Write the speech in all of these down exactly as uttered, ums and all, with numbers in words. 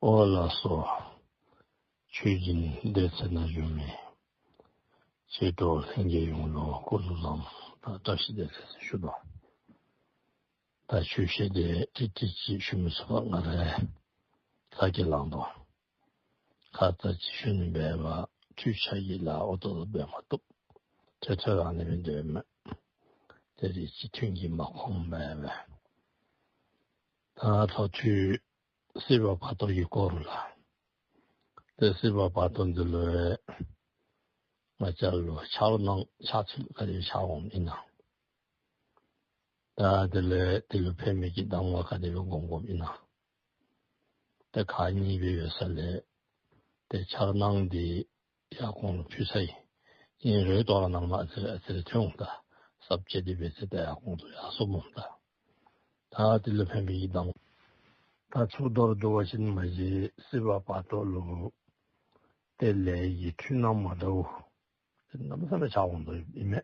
ཨོ་ལགས་སོ། ཆོས་སྦྱིན་སྡེ་ཚན་ནང་བཞུགས་མི་མཆེད་གྲོགས་ལྷན་རྒྱས་ཡོངས་ལུ་སྐུ་གཟུགས་བཟང་དང་བཀྲ་ཤིས་བདེ་ལེགས་ཞུ་དོ། ད་ཆོས་བཤད་འདི་ཏིག་ཏིག་ཅིག་ཞུ་མི་ཚུགས་པར་ང་ར་ལ་གི་ལངས་དོ། ཁ་ཙ་ཅིག་ཞུ་ནི་འབད་བ་འཕྲུལ་ཆས་ཀྱི་ལཱ་འོ་ཏོ་འབད་མ་བཏུབ། ཏེ་ཐོན་རང་ནི་མི་འདོད་མས། ཏེ་རེ་ཅིག་ཐུན་གྱིས་མ་ཁོམ་འབད་བས། ད་ལྷོ་ཕྱོགས་སྲིད་པ་བར་དོ་གི་སྐོར་ལུ་ལགས། ཏེ་སྲིད་པ་བར་དོ་འདི་ལུ་ང་བཅས་ལུ་འཆར་སྣང་འཆར་ཚུལ་ག་དེ་འཆར་འོང་ཨིན་ན། ད་དེ་ལས་དེ་ལུ་ཕན་མི་གི་གདམས་ངག་ག་དེ་སྦེ་སྒོམ་སྒོམ་ཨིན་ན། ཏེ་ཁག་གཉིས་སྦེ་ཡོད་ས་ལས་ཏེ་འཆར་སྣང་འདི་ཡར་གོང་ལུ་ཕུལ་ཚར་ཡི། ཨིན་རུང་དོ་རུང་ནང་ན་ཨ་ཙི་རེ་ཨ་ཙི་རེ་ཐོན་འོང་ད། ས་བཅད་འདི་འབད་ཚེ་ད་ཡར་གོང་དུ་ཡར་སོངམ་འོང་ད། ད་དེ་ལུ་ཕན་པའི་གདམས་ངག་ད་ཚུར་མདོར་བསྡུ་བ་ཅིན་མ་གཞི་སྲིད་པ་བར་དོ་ལུ་ཏེ་ལས་ཀྱི་འཁྲུལ་སྣང་མ་འདྲཝ་ཏེ་གནམ་མེད་ས་མེད་འཆར་འོང་དོ་ཨིན་མས།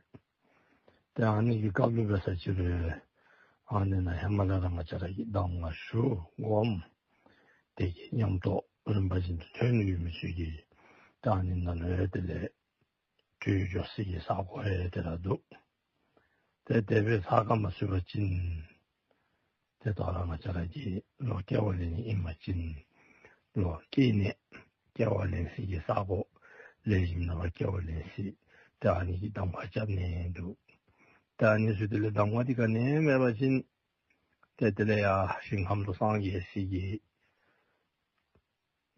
ཏེ་ཨ་ནི་གི་སྐབས་ལུ་འབད་ས་ཅིག་རུང་ཨ་ནི་ནང་ཧེ་མ་ལས་ར་ང་བཅས་ར་གིས་གདམས་ངག་ཞུ་སྒོམ་དེ་གི་ཉམས་རྟོགས་རིམ་པ་བཞིན་དུ་ཐོན་ནི་ཡོད་མི་ཚུ་གིས་ད་ཨ་ནི་ནང་ལུ་ཡང་དེ་ལས་འགྲུབ་འགྱོ་སའི་གི་ས་གོ་ཡང་དེ་ར་འདུག། ཏེ་དེ་སྦེ་ས་གོ་མ་ཚུད་པ་ཅིན་ཏེ་དོ་རུང་ང་བཅས་ར་གིས་ལོག་སྐྱེ་བ་ལེན་ནི་ཨིན་པ་ཅིན་ལོག་སྐྱེ་གནས་སྐྱེ་བ་ལེན་སའི་གི་ས་གོ་ལེགས་ཤོམ་ནང་སྐྱེ་བ་ལེན་སའི་ཏེ་ཨ་ནི་གི་གདམས་ཁ་རྐྱབ་ནི་འདུག། ཏེ་ཨ་ནི་ཚུ་དེ་ལས་གདམས་ངག་འདི་ག་ནི་མེད་པ་ཅིན་ཏེ་དེ་ལས་ཡར་ཞིང་ཁམས་ལུ་སངས་རྒྱས་སའི་གི་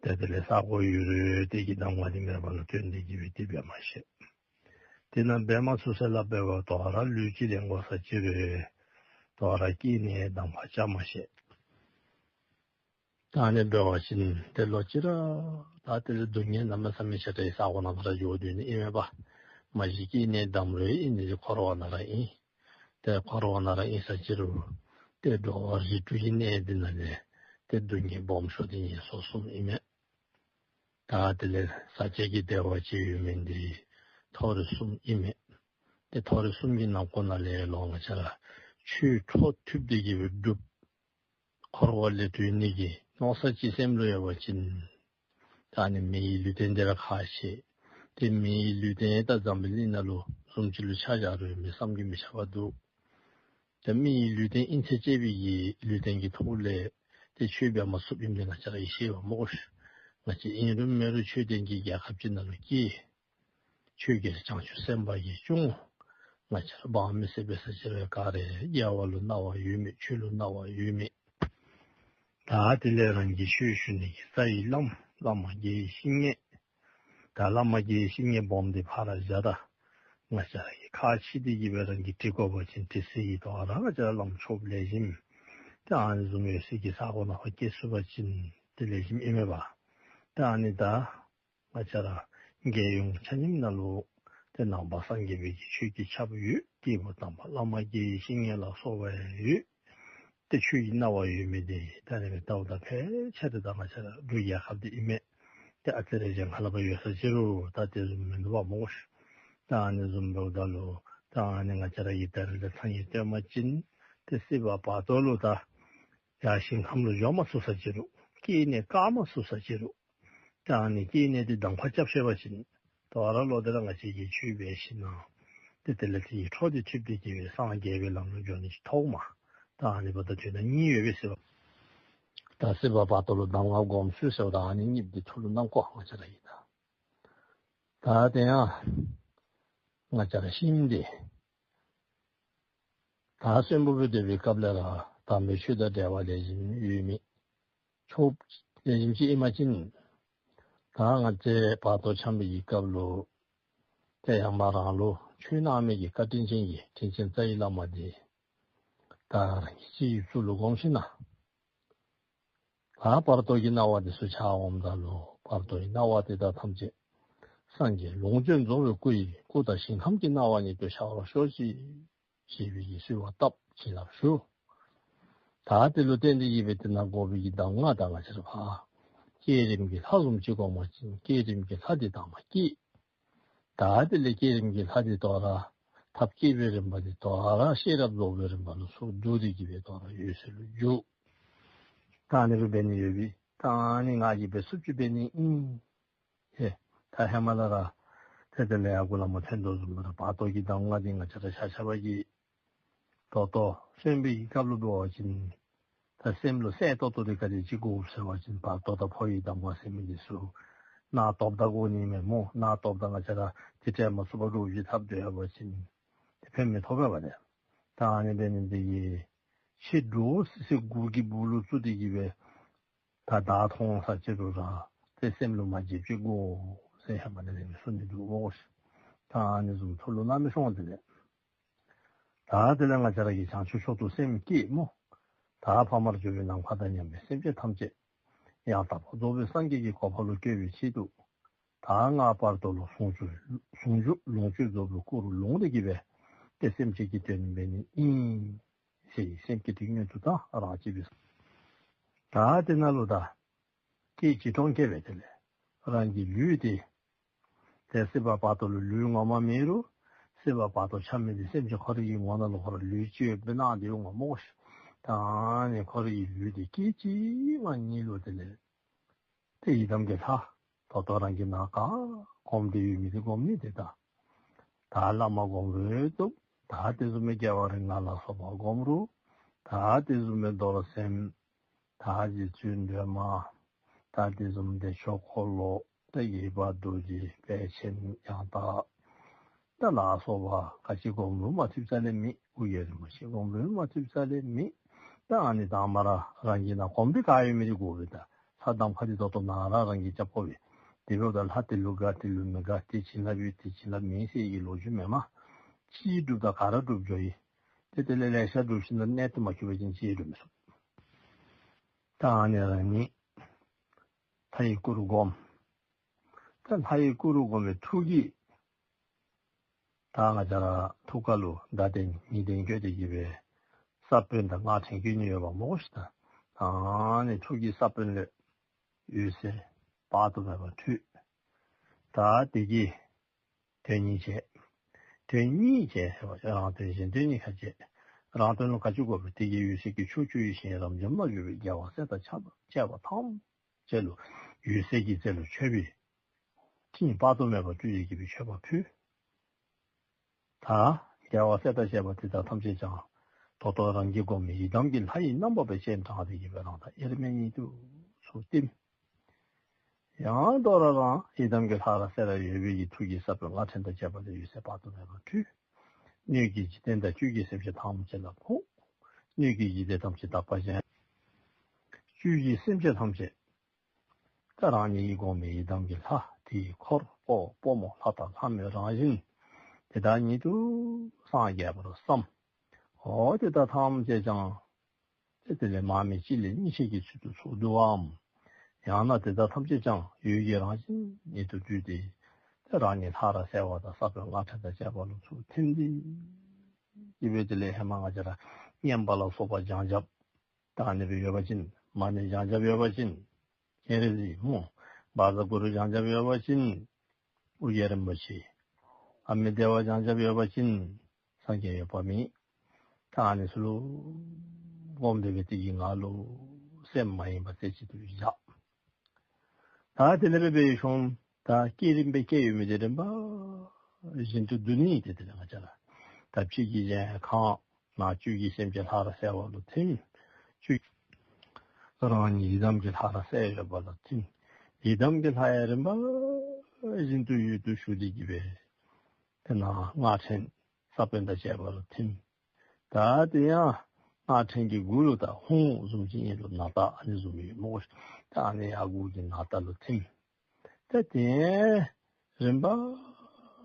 ཏེ་དེ་ལས་ས་གོ་ཡོད་རུང་དེ་གི་གདམས་ངག་འདི་མེད་པ་ལུ་བརྟེན་ཏེ་གིས་སྦེ་དེ་སྦེ་མ་ཤེས། དེ་ནང་འབད་མ་ཚུགས་ཟེར་སླབ་པས། དོ་རུང་ལུས་ཅིག་ལེན་དགོ་ས་ཅིག་རུང་དོ་རུང་སྐྱེ་གནས་གདམས་ཁ་རྐྱབ་མ་ཤེས། ད་ཨ་ནི་འབད་བ་ཅིན་ཏེ་ལོག་ཅི་ར་ད་དེ་ལས་སྡུག་བསྔལ་གནམ་མེད་ས་མེད་ཆེ་དྲགས་ས་གོ་ནང་ར་འགྱོ་དོ་ཨིན་མས་པ། མ་གཞི་སྐྱེ་གནས་གདམས་རུང་ཨིན་ནི་འཁོར་བ་ནང་ར་ཨིན། ཏེ་འཁོར་བ་ནང་ར་ཨིན་ས་ཅིག་རུང་ཏེ་འགྲོ་བ་རིགས་དྲུག་གི་གནས་འདི་ནང་ལས་ཏེ་སྡུག་བསྔལ་སྦོམ་ཤོས་འདི་ངན་སོང་གསུམ་ཨིན་མས། ད་དེ་ལས་ཟག་བཅས་ཀྱི་བདེ་བ་ཅིག་ཡོད་མི་འདི་མཐོ་རིས་གསུམ་ཨིན་མས། ཏེ་མཐོ་རིས་གསུམ་གྱི་ནང་འཁོད་ནང་ལས་ལོག་ང་བཅས་ར་ཆོས་འཕྲོ་མཐུད་དེ་གིས་སྦེ་སྒྲུབ། འཁོར་བ་ལས་གྲོལ་ནི་གི་མནོ་བསམ་ཅིག་སེམས་ལུ་ཡོད་པ་ཅིན་ད་ཨ་ནི་མི་ཡི་ལུས་རྟེན་འདི་ར་ཁག་ཆེ། ཏེ་མི་ཡི་ལུས་རྟེན་ད་འཛམ་བུ་གླིང་ནང་ལུ་བཟུམ་ཅིག་ལུ་ཆ་བཞག་རུང་མི་བསམ་གྱིས་མི་ཁྱབ་པ་འདུག། ཏེ་མི་ཡི་ལུས་རྟེན་ཨིན་ཚེ་གཅེས་པའི་གི་ལུས་རྟེན་གྱི་ཐོག་ལས་ཏེ་ཆོས་འབད་མ་ཚུགསཔ་ཨིནམ་འདི་ང་བཅས་ར་གིས་ཤེས་པ་སྨོ་ཤིག། ང་བཅས་ཨིན་རུང་མེན་རུང་ཆོས་ལྡན་གྱི་རྒྱལ་ཁབ་ཅིག་ནང་ལུ་སྐྱེས། ཆོས་རྒྱལ་བྱང་ཆུབ་སེམས་དཔའ་གིས་སྐྱོང་། ང་བཅས་ར་འབངས་མི་སེར་འབད་ས་ཅིག་རུང་ག་ར་དགེ་བ་ལུ་སྣང་བ་ཡོད་མི་ཆོས་ལུ་སྣང་བ་ཡོད་མི། ད་དེ་ལས་རང་གིས་ཆོས་ཞུ་ནི་གི་རྩ་བའི་བླམ་བླ་མ་དགེ་བའི་བཤེས་གཉེན། ད་བླ་མ་དགེ་བའི་བཤེས་གཉེན་སྦོམ་འདི་ཕར་བཞག་ད། ང་བཅས་ར་གིས་ཁག་ཆེ་སྟེ་གིས་སྦེ་རང་གིས་འདྲི་དགོ་པ་ཅིན་འདྲི་སའི་གི་དོ་རུང་ང་བཅས་ར་བླམ་ཆོསཔ་ལེགས་ཤོམ་ད་ཨ་ནི་བཟུམ་ཡོད་སའི་གི་ས་གོ་ནང་ཕར་སྐྱེ་ཚུགས་པ་ཅིན་ཏེ་ལེགས་ཤོམ་ཨིན་མས་པ། ད་ཨ་ནི་ད་ང་བཅས་ར་རྒྱལ་ཡོངས་ཆ་མཉམ་ནང་ལུ་ཏེ་ནང་པ་སངས་རྒྱས་པའི་གི་ཆོས་ཀྱི་ཆརཔ་ཡོད། སྐྱེས་བུ་དམ་པ་བླ་མ་དགེ་བའི་བཤེས་གཉེན་ལ་སོགས་པ་ཡོད། ཏེ་ཆོས་ཀྱི་སྣང་བ་ཡོད་མི་འདི་ད་ཨ་ནི་སྦེ་ལྟཝ་ད་ཕལ་ཆེར་ད་ང་བཅས་ར་འབྲུག་རྒྱལ་ཁབ་འདི་ཨིན་མས། ཏེ་ཨ་ཙི་རེ་གཞན་ཁ་ལས་ཕར་ཡོད་ས་ཅིག་རུང་ད་དེ་བཟུམ་མིན་འདུག་པ་སྨོ་ཤིག། ད་ཨ་ནི་བཟུམ་འབདཝ་ད་ལུ་ད་ཨ་ནི་ང་བཅས་ར་གིས་ད་རིས་ལས་ཐང་ཡིག་བཏོན་པ་ཅིན་ཏེ་སྲིད་པ་བར་དོ་ལུ་ད་ཡར་ཞིང་ཁམས་ལུ་འགྱོ་མ་ཚུགས་ས་ཅིག་རུང་སྐྱེ་གནས་བཀག་མ་ཚུགས་ས་ཅིག་རུང་ད་ཨ་ནི་སྐྱེ་གནས་འདི་གདམས་ཁ་རྐྱབ་ཤེས་པ་ཅིན་དོ་རུང་ལོག་སྟེ་ར་ང་བཅས་ཀྱིས་ཆོས་འབད་ཞིནམ་ཏེ་དེ་ལས་དེ་གི་འཕྲོ་འདི་མཐུད་དེ་གིས་སྦེ་སངས་རྒྱས་པའི་ལམ་ལུ་འགྱོ་ནི་ཅིག་ཐོབ་མས། ད་ཨ་ནི་འབདཝ་ད་དོན་དག་གཉིས་ཡོད་པས་ཟེར་བ། ད་སྲིད་པ་བར་དོ་ལུ་གདམས་ངག་སྒོམ་ཚུལ་ཟེར་བ་ད་ཨ་ནི་གཉིས་འདི་ཐུགས་ལུ་བསྣམ་དགོ་ང་བཅས་ར་གིས་ད། ད་དེ་ཡང་ང་བཅས་ར་ཤི་ནི་འདི་ད་གསོན་པོ་སྦེ་སྡོད་པའི་སྐབས་ལས་ར་དམ་པའི་ཆོས་དང་འབྲེལ་བ་ལེགས་ཤོམ་ཡོད་མི་ཆོསཔ་ལེགས་ཤོམ་ཅིག་ཨིན་པ་ཅིན་ད་ང་བཅས་བར་དོ་འཁྱམས་པའི་གི་སྐབས་ལུ་ཏེ་ཡང་མ་རང་ལུ་ཆོས་གནང་མི་གི་བཀའ་དྲིན་ཅན་གྱི་དྲིན་ཅན་རྩ་བའི་བླ་མ་འདི་ད་རང་གི་སྤྱི་ཡི་གཙུག་ལུ་བསྒོམ་ཞིནམ་ད་བར་དོ་གི་སྣང་བ་འདི་ཚུ་འཆར་འོངམ་ད་ལུ་བར་དོ་གི་སྣང་བ་དེ་དག་ཐམས་ཅད་སངས་རྒྱས་ལོངས་སྤྱོད་རྫོགས་པའི་སྐུ་ཡི་སྐུ་དང་ཞིང་ཁམས་ཀྱི་སྣང་བ་ཉིད་དུ་འཆར་བར་ཤོག་ཅིག། ཞེས་པའི་གི་གསོལ་བ་བཏབ་བྱིན་རླབས་ཞུ། ད་དེ་ལུ་བརྟེན་ཏེ་གིས་སྦེ་དེ་ནང་དགོ་པའི་གི་གདམས་ངག་ད་ང་བཅས་ར་ཕར་བསྐྱེད་རིམ་གྱི་ལྷ་བཟུམ་ཅིག་སྒོམ་པ་ཅིན་བསྐྱེད་རིམ་གྱི་ལྷ་འདི་དང་པ་བསྐྱེད། ད་དེ་ལས་བསྐྱེད་རིམ་གྱི་ལྷ་འདི་དོ་རུང་ཐབས་བསྐྱེད་པའི་རིམ་པ་འདི་དོ་རུང་ཤེས་རབ་རྫོགས་པའི་རིམ་པ་ལུ་ཚུར་བསྡུ་སྟེ་གིས་སྦེ་དོ་རུང་འོད་གསལ་ལུ་འཇུག། ད་ཨ་ནི་སྦེ་འབད་ནི་ཡོད་པས། ད་ཨ་ནི་ང་གིས་འབད་ཚུགསཔ་ཅིག་འབད་ནི་ཨིན། ཧེ། ད་ཧེ་མ་ལས་ར་ཏེ་དེ་ལས་ཡར་གུ་ལས་མར་ཐོན་དོ་བཟུམ་སྦེ་ར་བར་དོ་གི་གདམས་ངག་འདི་ང་བཅས་ར་ཤ་ཤ་བ་གིས་ད་ལྟོ་གསན་པའི་སྐབས་ལུ་འབད་བ་ཅིན་ད་སེམས་ལུ་གསལ་ཏོག་ཏོ་འདི་ག་དེ་ཅིག་དགོ་ཟེར་བ་ཅིན་བར་དོ་དང་འཕོ་བའི་གདམས་ངག་ཟེར་མི་འདི་ཚུ་རྣ་སྟོངམ་ད་གོ་ནི་མས་སྨོ། རྣ་སྟོངམ་ད་ང་བཅས་ར་ཏེ་དྲན་མ་ཚུགས་པར་འདྲོག་བྱེལ་འཐབ་སྡོད་པ་ཅིན་ཏེ་ཕན་མི་ཐོགས་པས་པ་ཏེ། ད་ཨ་ནི་འབད་ནི་འདི་གིས་ཕྱི་འདྲོག་སི་སི་མགུ་གི་སྦུག་ལུ་བཙུགས་ཏེ་གི་སྦེ་ད་བརྡ་མཐོང་ས་ཅིག་རུང་ར་ཏེ་སེམས་ལུ་མ་འཇིབ་ཅིག་དགོ་ཟེར་ཧེ་མ་ལས་ར་གསུངས་ནི་འདུག་སྨོ་ཤིག། ད་ཨ་ནི་བཟུམ་ཐུགས་ལུ་ན་མི་སོང་། དེ་ལས་ད་དེ་ལས་ང་བཅས་ར་གིས་བྱང་ཆུབ་མཆོག་ཏུ་སེམས་བསྐྱེད་སྨོ། ད་ཕ་མར་གྱུར་པའི་ནམ་མཁའ་དང་མཉམ་པའི་སེམས་ཅན་ཐམས་ཅད་ཡང་དག་པར་རྫོགས་པའི་སངས་རྒྱས་ཀྱི་གོ་འཕང་ལུ་བཀོད་པའི་ཆེད་དུ་ད་སྔགས་བར་དོ་ལུ་ཟུང་འཇུག་ཟུང་འཇུག་ལོངས་སྤྱོད་རྫོགས་པའི་སྐུ་རུ་ལོངས་ཏེ་གི་སྦེ་ཏེ་སེམས་ཅན་གྱི་དོན་འབད་ནི་ཨིན་ཟེར་སེམས་བསྐྱེད་དེ་མངོན་དུ་བཏང་རང་གཅེས་པའི། ད་དེ་ནང་ལུ་ད་སྐད་ཅིག་གྲོང་ཁྱེར་སྦེ་དེ་ལས་རང་གི་ལུས་དེ་ཏེ་སྲིད་པ་བར་དོ་ལུ་ལུས་ངོ་མ་མེད་རུང་སྲིད་པ་བར་དོ་ཆ་མེད་དེ་སེམས་ཅན་ཁོ་རའི་གི་ངོ་ནང་ལུ་ཁོ་ར་ལུས་ཅིག་སྦེ་སྣང་སྟེ་འོང་སྨོ་ཤིག། ད་ཨ་ནི་ཁོ་རའི་གི་ལུས་དེ་སྐད་ཅིག་མ་ཉིད་ལུ་དེ་ལས་ཏེ་ཡི་དམ་གྱི་ལྷ་ད་ལྟོ་རང་གིས་ནཱ་ག་སྒོམ་སྟེ་ཡོད་མི་དེ་སྒོམ་ནི་དེ་དང་། ད་བླ་མ་སྒོམ་རུང་བཏུབ། ད་དེ་བཟུམ་མའི་རྒྱལ་བ་རིགས་ལྔ་ལ་སོགས་པ་སྒོམ་རུང་། ད་དེ་བཟུམ་མའི་རྡོར་སེམས། ད་རྗེ་བཙུན་སྒྲོལ་མ། ད་དེ་བཟུམ་བདེ་མཆོག་འཁོར་ལོ། ད་དགྱེས་པ་རྡོ་རྗེ་དཔལ་ཆེན་ཡང་དག་ད་ལ་སོགས་པ་ག་ཅི་སྒོམ་རུང་མ་ཐུབ་རྩ་ལས་མེད། ཨོ་རྒྱན་རིན་པོ་ཆེ་སྒོམ་རུང་མ་ཐུབ་རྩ་ལས་མེད། ད་ཨ་ནི་དང་པ་ར་རང་གིས་ནཱ་སྒོམ་སྟེ་ག་ཡོད་མི་དེ་དགོ་པས། ད་ལྷ་གདམས་ཁ་དེ་ད་ལྟོ་ནཱ་ར་རང་གིས་རྐྱབ་དགོ་པས། དེ་འབདཝ་ད་ལྷ་དེ་ལུ་དགའ་དེ་ལུ་མི་དགའ། དེ་བྱིན་རླབས་ཡོད་དེ་བྱིན་རླབས་མེད་ཟེར་གྱི་ལོ་རྒྱུས་མེན་མས། ཅི་སྒྲུབ་དང་ག་ར་སྒྲུབ་འགྱོ་ཡི། ཏེ་དེ་ལས་ལེ་ཤ་སྒྲུབ་ཞིནམ་ལས་གནད་དུ་མ་འཁེལ་བ་ཅིན་ཅི་སྒྲུབ་མི་ཚུགས། ད་ཨ་ནི་རང་ཉིད་ལྷ་ཡི་སྐུ་རུ་བསྒོམ། ད་ལྷ་ཡི་སྐུ་རུ་བསྒོམ་པའི་ཐུགས་ཀྱིས་ད་ང་བཅས་ར་ཐུགས་ཀ་ལུ་བརྡ་དོན་ཉི་དོན་བཀོད་དེ་གི་སྦེ་ས་བོན་དང་སྔགས་ཕྲེང་བཀོད་ནི་ཡོདཔ་སྨོ་ཤིག། ད་ཨ་ནི་ཐུགས་ཀྱི་ས་བོན་ལས་འོད་ཟེར་དཔག་ཏུ་མེད་པ་འཕྲོས། ད་དེ་གིས་དོན་གཉིས་བྱས། དོན་གཉིས་བྱས་ཟེར་བ་ཅིན་རང་དོན་གཞན་དོན་གཉིས་ཀ་བྱས། རང་དོན་ལུ་ག་ཅི་དགོ་པས། དེ་གི་འོད་ཟེར་གྱིས་ཕྱོགས་བཅུ་ཡི་གཞན་རབ་འབྱམས་ལ་བཞུགས་པའི་རྒྱལ་བ་སྲས་དང་ཆ་བཅས་པ་ཐམས་ཅད་ལུ་འོད་ཟེར་གྱི་རྩེ་ལུ་མཆོད་པའི་སྤྲིན་དཔག་ཏུ་མེད་པ་སྤྲུལ་ཏེ་གི་སྦེ་མཆོད་པ་ཕུལ། ད་རྒྱལ་བ་སྲས་དང་བཅས་པ་དེ་དག་ཐམས་ཅད་ཀྱང་ད་ལྟོ་རང་གིས་སྒོམ་མི་ཡི་དམ་གྱི་ལྷ་ཡི་རྣམ་པ་སྦེ་སྤྱན་དྲངས་ཏེ་གི་སྦེ་རང་དང་དབྱེར་མེད་ཉིད་དུ་ཚུར་བསྟིམ། ཡང་དོ་རུང་རང་ཡི་དམ་གྱི་ལྷ་ར་གསལ་ར་ཡོད་པའི་གི་ཐུགས་ཀྱི་ས་བོན་སྔགས་ཕྲེང་དང་བཅས་པ་ལས་འོད་ཟེར་དཔག་ཏུ་མེད་པ་འཕྲོས། སྣོད་ཀྱི་འཇིག་རྟེན་དང་བཅུད་ཀྱི་སེམས་ཅན་ཐམས་ཅད་ལ་ཕོག། སྣོད་ཀྱི་འཇིག་རྟེན་ཐམས་ཅད་དག་པ་ཅན། བཅུད་ཀྱི་སེམས་ཅན་ཐམས་ཅད་ད་རང་ཉིད་ཀྱིས་སྒོམ་པའི་ཡི་དམ་གྱི་ལྷ་དེའི་འཁོར་དཔའ་བོ་དཔའ་མོ་ལྷ་དང་ལྷ་མོའི་རང་བཞིན་དེ་དག་ཉིད་དུ་སངས་རྒྱས་པར་བསམ། འོ་དེ་དག་ཐམས་ཅད་ཀྱང་ཏེ་དེ་ལས་མར་མེ་གཅིག་ལས་གཉིས་ཤེས་ཀྱི་ཚུལ་དུ་ཚུར་བསྡུ་བའམ། ཡང་ན་དེ་དག་ཐམས་ཅད་ཀྱང་འོད་ཀྱི་རང་བཞིན་ཉིད་དུ་བསྡུས་ཏེ་ཏེ་རང་ཉིད་ལྷ་ར་གསལ་བ་དང་ས་བོན་སྔགས་ཕྲེང་དང་བཅས་པ་ལུ་ཚུར་ཐིམ་སྟེ་གི་སྦེ་དེ་ལས་ཧེ་མ་ང་བཅས་ར་བསྙེན་པ་ལ་སོགས་པ་སྦྱང་བྱ་ད་ཨ་ནི་སྦེ་ཡོད་པ་ཅིན་མ་ཎི་སྦྱང་བྱ་ཡོད་པ་ཅིན་སྤྱན་རས་གཟིགས་སྨོ། བཛྲ་གུ་རུ་སྦྱང་བྱ་ཡོད་པ་ཅིན་ཨོ་རྒྱན་རིན་པོ་ཆེ། ཨ་མི་དེ་ཝ་སྦྱང་བྱ་ཡོད་པ་ཅིན་སངས་རྒྱས་འོད་དཔག་མེད། ད་ཨ་ནི་ཚུ་ལུ་སྒོམ་སྟེ་སྦེ་དེ་གི་ངང་ལུ་སེམས་མ་ཡེངས་པར་རྩེ་གཅིག་ཏུ་བཞག། ད་དེ་ལས་འབད་འབད་ཞིནམ་ད་བསྐྱེད་རིམ་སྦེ་བསྐྱེད་ཡོད་མི་དེ་རིམ་པ་བཞིན་དུ་བསྡུ་ནི་དེ་དེ་ལས་ང་བཅས་ར་ད་ཕྱི་གི་གཞལ་ཡས་ཁང་ནང་བཅུད་ཀྱི་སེམས་ཅན་ལྷ་ར་གསལ་བ་ལུ་ཐིམ། བཅུད་རང་ཉིད་ཡི་དམ་གྱི་ལྷ་ར་གསལ་ཡོད་པ་ལུ་ཐིམ། ཡི་དམ་གྱི་ལྷ་ཡང་རིམ་པ་བཞིན་དུ་འོད་དུ་ཞུ་སྟེ་གི་སྦེ་དེ་ནང་སྔགས་ཕྲེང་ས་བོན་དང་བཅས་པ་ལུ་ཐིམ། ད་དེ་ཡང་སྔགས་ཕྲེང་གི་མགུ་ལུ་ད་ཧཱུྃ་བཟུམ་ཅིག་ཨིན་རུང་ནཱ་ད་ཨ་ནི་བཟུམ་ཡོད་སྨོ། ད་ཨ་ནི་ཡར་མགུ་གི་ནཱ་ད་ལུ་ཐིམ། ད་དེ་རིམ་པ་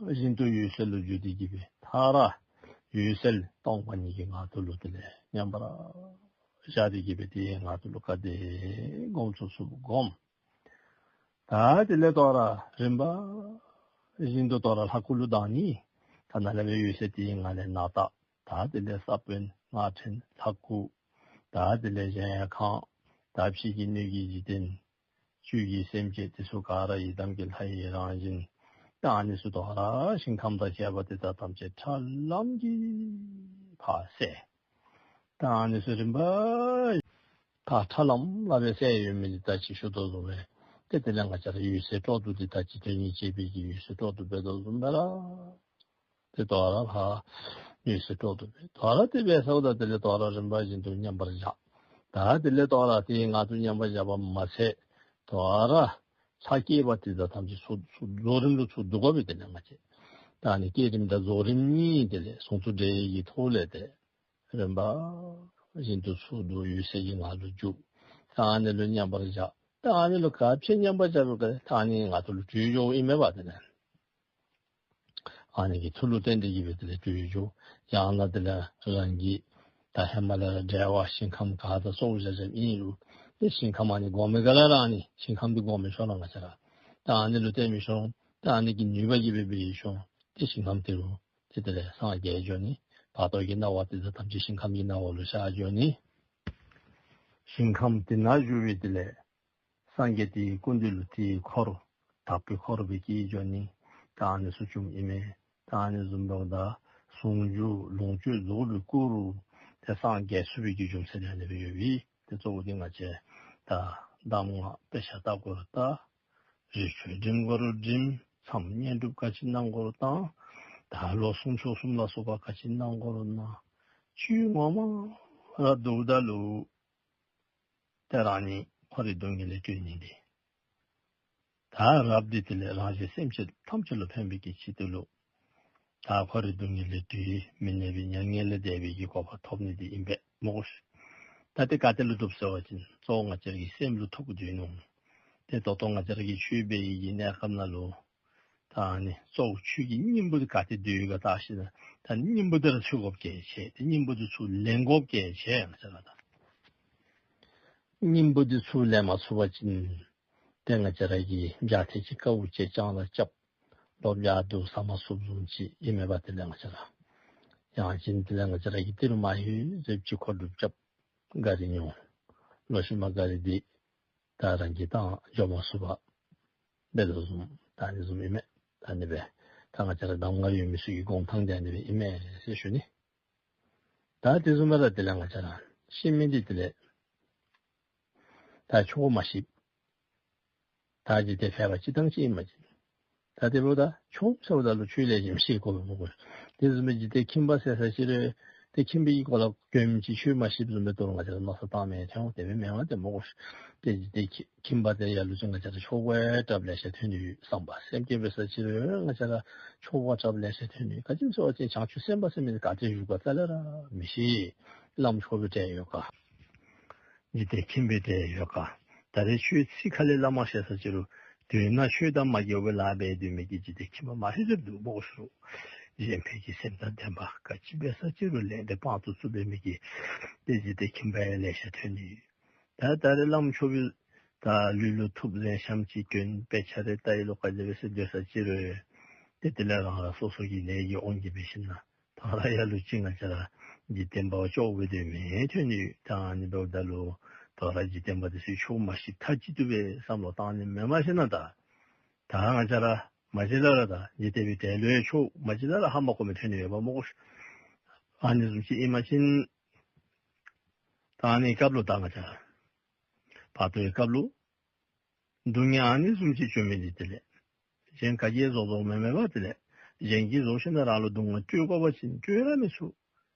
བཞིན་དུ་འོད་གསལ་ལུ་འགྱུར་ཏེ་གི་སྦེ་མཐའ་ར་འོད་གསལ་སྟོང་པ་ཉིད་ཀྱི་ངང་དུ་ལུ་དེ་ལས་མཉམ་པར་བཞག་སྟེ་གི་སྦེ་དེའི་ངང་དུ་ལུ་ག་དེ་སྒོམ་ཚུགས་ཚུགསཔ་སྒོམ། ད་དེ་ལས་དོ་རུང་རིམ་པ་བཞིན་དུ་དོ་རུང་ལྷ་སྐུ་ལུ་ལྡང་ནི། ད་ནཱ་ལས་འབད་འོད་གསལ་དེའི་ངང་ལས་ནཱ་ད། ད་དེ་ལས་ས་བོན་སྔགས་ཕྲེང་ལྷ་སྐུ། ད་དེ་ལས་གཞལ་ཡས་ཁང་། ད་ཕྱི་གི་སྣོད་ཀྱི་འཇིག་རྟེན། བཅུད་ཀྱི་སེམས་ཅན་དེ་ཚུ་ག་ར་ཡི་དམ་གྱི་ལྷ་ཡི་རང་བཞིན། ད་ཨ་ནི་ཚུ་དོ་རུང་ཞིང་ཁམས་དང་བཅས་པ་དེ་དག་ཐམས་ཅད་ཁྲ་ལམ་གྱིས་ཕར་གསལ། ད་ཨ་ནི་ཚུ་རིམ་པ་ ད་ཁྲ་ལམ་ལམ་སྦེ་སེལ་ཡོད་མི་འདི་ད་ཅི་ཞུ་དོ་བཟུམ་སྦེ་ཏེ་དེ་ལས་ང་བཅས་ར་འོད་གསལ་སྤྲོ་བསྡུ་འདི་ད་ཅི་དོན་གཉིས་སྤྱད་པའི་གི་འོད་གསལ་སྤྲོ་བསྡུ་འབད་དོ་བཟུམ་སྦེ་ར་ཏེ་དོ་རུང་ལྷག་འོད་གསལ་སྤྲོ་བསྡུ་འབད། དོ་རུང་དེ་འབད་ཚརཝ་ད་དེ་ལས་དོ་རུང་རིམ་པ་བཞིན་དུ་མཉམ་པར་བཞག། ད་དེ་ལས་དོ་རུང་དེ་ངང་དུ་མཉམ་པར་བཞག་པ་མ་ཚད་དོ་རུང་ལྷག་སྐྱེས་པ་དེ་དག་ཐམས་ཅད་ཚུར་ཚུར་རྫོགས་རིམ་ལུ་ཚུར་བསྡུ་དགོ་པས། དེ་ལས་ང་བཅས་ད་ཨ་ནི་བསྐྱེད་རིམ་དང་རྫོགས་རིམ་གཉིས་དེ་ལས་ཟུང་དུ་འབྲེལ་བའི་གི་ཐོག་ལས་ཏེ་རིམ་པ་བཞིན་དུ་ཚུར་བསྡུ་འོད་གསལ་གྱི་ངང་ལུ་འཇུག། ད་ཨ་ནི་ལུ་མཉམ་པར་བཞག། ད་ཨ་ནི་ལུ་ག་ཅི་མཉམ་པར་བཞག་པའི་སྐབས་ད་ཨ་ནི་ངང་དུ་ལུ་གྲོལ་འགྱོཝ་ཨིན་མས་པ། དེ་ལས་ཨ་ནི་གི་མཐུ་ལུ་བརྟེན་ཏེ་གི་སྦེ་དེ་ལས་གྲོལ་འགྱོ། ཡང་ན་དེ་ལས་རང་གི་ད་ཧེ་མ་ལས་ར་འབྲེལ་བ་ཞིང་ཁམས་ག་དང་ཚོགས་བཞག་བཞགཔ་ཨིན་རུང་ཏེ་ཞིང་ཁམས་ཨ་ནི་སྒོམ་མི་ག་ར་ར་ཨ་ནི་ཞིང་ཁམས་འདི་སྒོམ་མི་ཤོར་ར་ང་བཅས་ར་ད་ཨ་ནི་ལུ་བརྟེན་མི་ཤོར། ད་ཨ་ནི་གི་ནུས་པ་གིས་སྦེ་འབད་ཤོར་ཏེ་ཞིང་ཁམས་དེ་རུ་ཏེ་དེ་ལས་སངས་རྒྱས་འགྱོ་ནི། བར་དོ་གི་སྣང་བ་དེ་དག་ཐམས་ཅད་ཞིང་ཁམས་ཀྱི་སྣང་བ་ལུ་ཤར་འགྱོ་ནི། ཞིང་ཁམས་དེ་ནང་བཞུགས་པའི་དེ་ལས་སངས་རྒྱས་དེའི་སྐུ་མདུན་ལུ་དེའི་འཁོར་དག་པའི་འཁོར་སྦེ་སྐྱེ་འགྱོ་ནི། ད་ཨ་ནི་ཚུ་བྱུངམ་ཨིན་མས། ད་ཨ་ནི་བཟུམ་འབདཝ་ད་ཟུང་འཇུག་ལོངས་སྤྱོད་རྫོགས་པའི་སྐུ་རུ་ཏེ་སངས་རྒྱས་ཚུགས་པའི་གི་རྒྱུ་མཚན་ཨ་ནི་སྦེ་ཡོད་པས། ཏེ་གཙོ་བོ་འདི་ང་བཅས་ད་གདམས་ངག་དཔེ་ཆ་ལྟ་དགོ་རུང་ལྟ། རི་ཁྲོད་འགྲིམ་དགོ་རུང་འགྲིམ། མཚམས་བསྙེན་སྒྲུབ་ག་ཅི་གནང་དགོ་རུང་གནང་། ད་ལོ་གསུམ་ཕྱོགས་གསུམ་ལ་སོགས་པ་ག་ཅི་གནང་དགོ་རུང་གནང་། བཅུད་ངོ་མ་ར་བསྡུཝ་ད་ལུ་ཏེ་རང་ཉིད་འཁོར་བའི་སྡུག་བསྔལ་ལས་གྲོལ་ནི་འདི། ད་རབ་འདི་དེ་ལས་རང་གཞན་སེམས་ཅན་ཐམས་ཅད་ལུ་ཕན་པའི་གི་ཆེད་དུ་ལུ། ད་འཁོར་བའི་སྡུག་བསྔལ་ལས་གྲོལ། མི་ནད་པའི་མྱ་ངན་ལས་འདས་པའི་གི་གོ་འཕང་ཐོབ་ནི་འདི་ཨིན་པས་སྨོ་གོ་ཤིག། ད་དེ་ག་ཏེ་ལུ་ཐོབ་ཟེར་བ་ཅིན་གཙོ་བོ་ང་བཅས་ར་གི་སེམས་ལུ་ཐོབ་དགོ་དོ་ཨིན་ནོ། ཏེ་ད་ལྟོ་ང་བཅས་ར་གིས་ཆོས་འབད་བའི་གི་གནས་སྐབས་ནང་ལུ་ད་ཨ་ནི་གཙོ་བོ་ཆོས་ཀྱི་སྙིང་པོ་འདི་ག་ཏེ་སྡོད་ཡོད་ག་བལྟ་ཞིན་ན་ད་སྙིང་པོ་འདི་ར་འཚོལ་དགོཔ་གལ་ཆེ། ཏེ་སྙིང་པོ་འདི་ཚུར་ལེན་དགོཔ་གལ་ཆེ། ང་བཅས་ར་ད་སྙིང་པོ་འདི་ཚུར་ལེན་མ་ཚུགས་པ་ཅིན་ཏེ་ང་བཅས་ར་གིས་བྱ་ཐེངས་ཅིག་དཀའཝ་སྤྱད་ཅང་ལ་རྐྱབ། ལོ་བརྒྱ་བསྡུ་ཟ་མ་ཚུགསཔ་བཟུམ་ཅིག་ཨིན་མས་པ། དེ་ལས་ང་བཅས་ར་ཡང་ཅིན་དེ་ལས་ང་བཅས་ར་གིས་ཏི་རུ་མ་ལྷོད་ཟེར་ཅིག་མཁོ་སྒྲུབ་རྐྱབ། ག་རི་ཉོ། ལོག་ཤུལ་མ་ག་རི་འདི་ད་རང་གིས་བཏང་འགྱོ་མ་ཚུགས་པར་འབད་དོ་བཟུམ་ད་ཨ་ནི་བཟུམ་ཨིན་མས། ད་ཨ་ནི་སྦེ་ད་ང་བཅས་ར་གདམས་ངག་ཡོད་མི་ཚུ་གི་དགོངས་ཐངས་འདི་ཨ་ནི་སྦེ་ཨིན་མས་ཟེར་ཞུ་ནི། ད་དེ་བཟུམ་སྦེ་ར་དེ་ལས་ང་བཅས་ར་ཤི་མི་འདི་དེ་ལས་ད་ཆོག་མ་ཤེས། ད་འཇིག་རྟེན་ཕལ་པ་སྤྱིར་བཏང་ཅིག་ཨིན་པ་ཅིན་ད་དེ་འབདཝ་ད་ཆོག་ཟེརཝ་ད་ལུ་ཆོས་ལེགས་ཤོམ་ཤེས་དགོ་པས་སྨོ་གོ། དེ་བཟུམ་སྦེ་འཇིག་རྟེན་ཁྱིམ་པ་ཟེར་ས་ཅིག་རུང་ཏེ་ཁྱིམ་པའི་གི་སྐོར་ལས་དོན་ཅིག་ཆོས་མ་ཤེསཔ་བཟུམ་སྦེ་ད་རུང་ང་བཅས་ར་མནོ་བསམ་བཏང་མི་ཐོན་འོང་། དེ་སྦེ་མེན་པ་ཏེ་སྨོ་གོ། ཏེ་འཇིག་རྟེན་ཁྱིམ་པ་དེ་ཡང་ལུ་ཅིག་ང་བཅས་ར་ཆོ་ག་གྲབས་ལེ་ཤ་ཐོན་ནི་ཡོད། བསམ་པ་སེམས་བསྐྱེད་འབད་ས་ཅིག་རུང་ང་བཅས་ར་ཆོ་ག་གྲབས་ལེ་ཤ་ཐོན་ནི་ཡོད། ག་ཅི་སྨོ་ཟེར་བ་ཅིན་བྱང་ཆུབ་སེམས་དཔའ་ཟེར་མི་འདི་ག་ཏེ་བཞུགས་ག་རྩ་ལས་ར་མི་ཤེས། བླམ་ཆོསཔ་སྦེ་གྲལ་ཡོད་ག། འཇིག་རྟེན་ཁྱིམ་པའི་གྲལ་ཡོད་ག། ད་རེས་ཆོས་ཚིག་ཁ་ལས་སླབ་མ་ཤེས་ས་ཅིག་རུང་དོན་ནང་ཆོས་དང་མ་འགལ་བའི་ལཱ་འབད་སྡོད་མི་གི་འཇིག་རྟེན་ཁྱིམ་པ་མང་ཤོས་ཅིག་འདུག་སྨོ་གོ་ཤིག། གཞན་ཕན་གྱི་སེམས་དང་ལྡན་པ་ག་ཅི་འབད་ས་ཅིག་རུང་ལས་འབྲས་དཔང་དུ་བཙུགས་འབད་མི་གི་ཏེ་འཇིག་རྟེན་ཁྱིམ་པ་ཡང་ལེ་ཤ་ཐོན་ནི་ཡོད། ད་ད་རེས་བླམ་ཆོསཔ་ད་ལུས་ལུ་ཐུབ་རེ་ཤམ་ཅིག་གྱོན། དཔེ་ཆ་རེ་ལྟ་ཡི་ལོ་ག་དེ་སྦེ་ཟེར་སྡོད་ས་ཅིག་རུང་ཏེ་དེ་ལས་རང་རང་སོ་སོ་གི་ལས་ཀྱི་དབང་གིས་འབད་ཞིན་ན་ད་རུང་ཡང་ལུ་ཅིག་ང་བཅས་ར་འཇིག་རྟེན་པ་བ་ཅོག་འབད་སྡོད་མི་ཐོན་ནི་ཡོད། ད་ཨ་ནི་འབདཝ་ད་ལུ་ད་རུང་འཇིག་རྟེན་པ་དེ་ཚུ་ཆོས་མ་ཤེས་མཐའ་གཅིག་ཏུ་སྦེ་བསམ་བློ་བཏང་ནི་མེན། མ་ཤེས་ན་ད་ད་ང་བཅས་ར་མ་གཞི་ལས་ར་ད་འཇིག་རྟེན་པའི་གྲལ་ལུ་ཡང་ཆོས་མ་གཞི་ལས་ར་ཧ་མ་གོ་མི་ཐོན་ནི་ཡོདཔ་སྨོ་གོ་ཤིག། ཨ་ནི་བཟུམ་ཅིག་ཨིན་པ་ཅིན་ད་ཨ་ནི་སྐབས་ལུ་ད་ང་བཅས་ར་བར་དོའི་སྐབས་ལུ་སྡུག་བསྔལ་ཨ་ནི་བཟུམ་ཅིག་བྱུང་མི་འདི་དེ་ལས་གཞན་ག་གིས་བཟོ་བཟོཝ་མེན་མས་པ། དེ་ལས་གཞན་གྱིས་བཟོ་ཞིན་ན་རང་ལུ་སྡུག་བསྔལ་སྤྲོད་དགོ་པ་ཅིན་སྤྲོད་ར་མི་ཚུགས།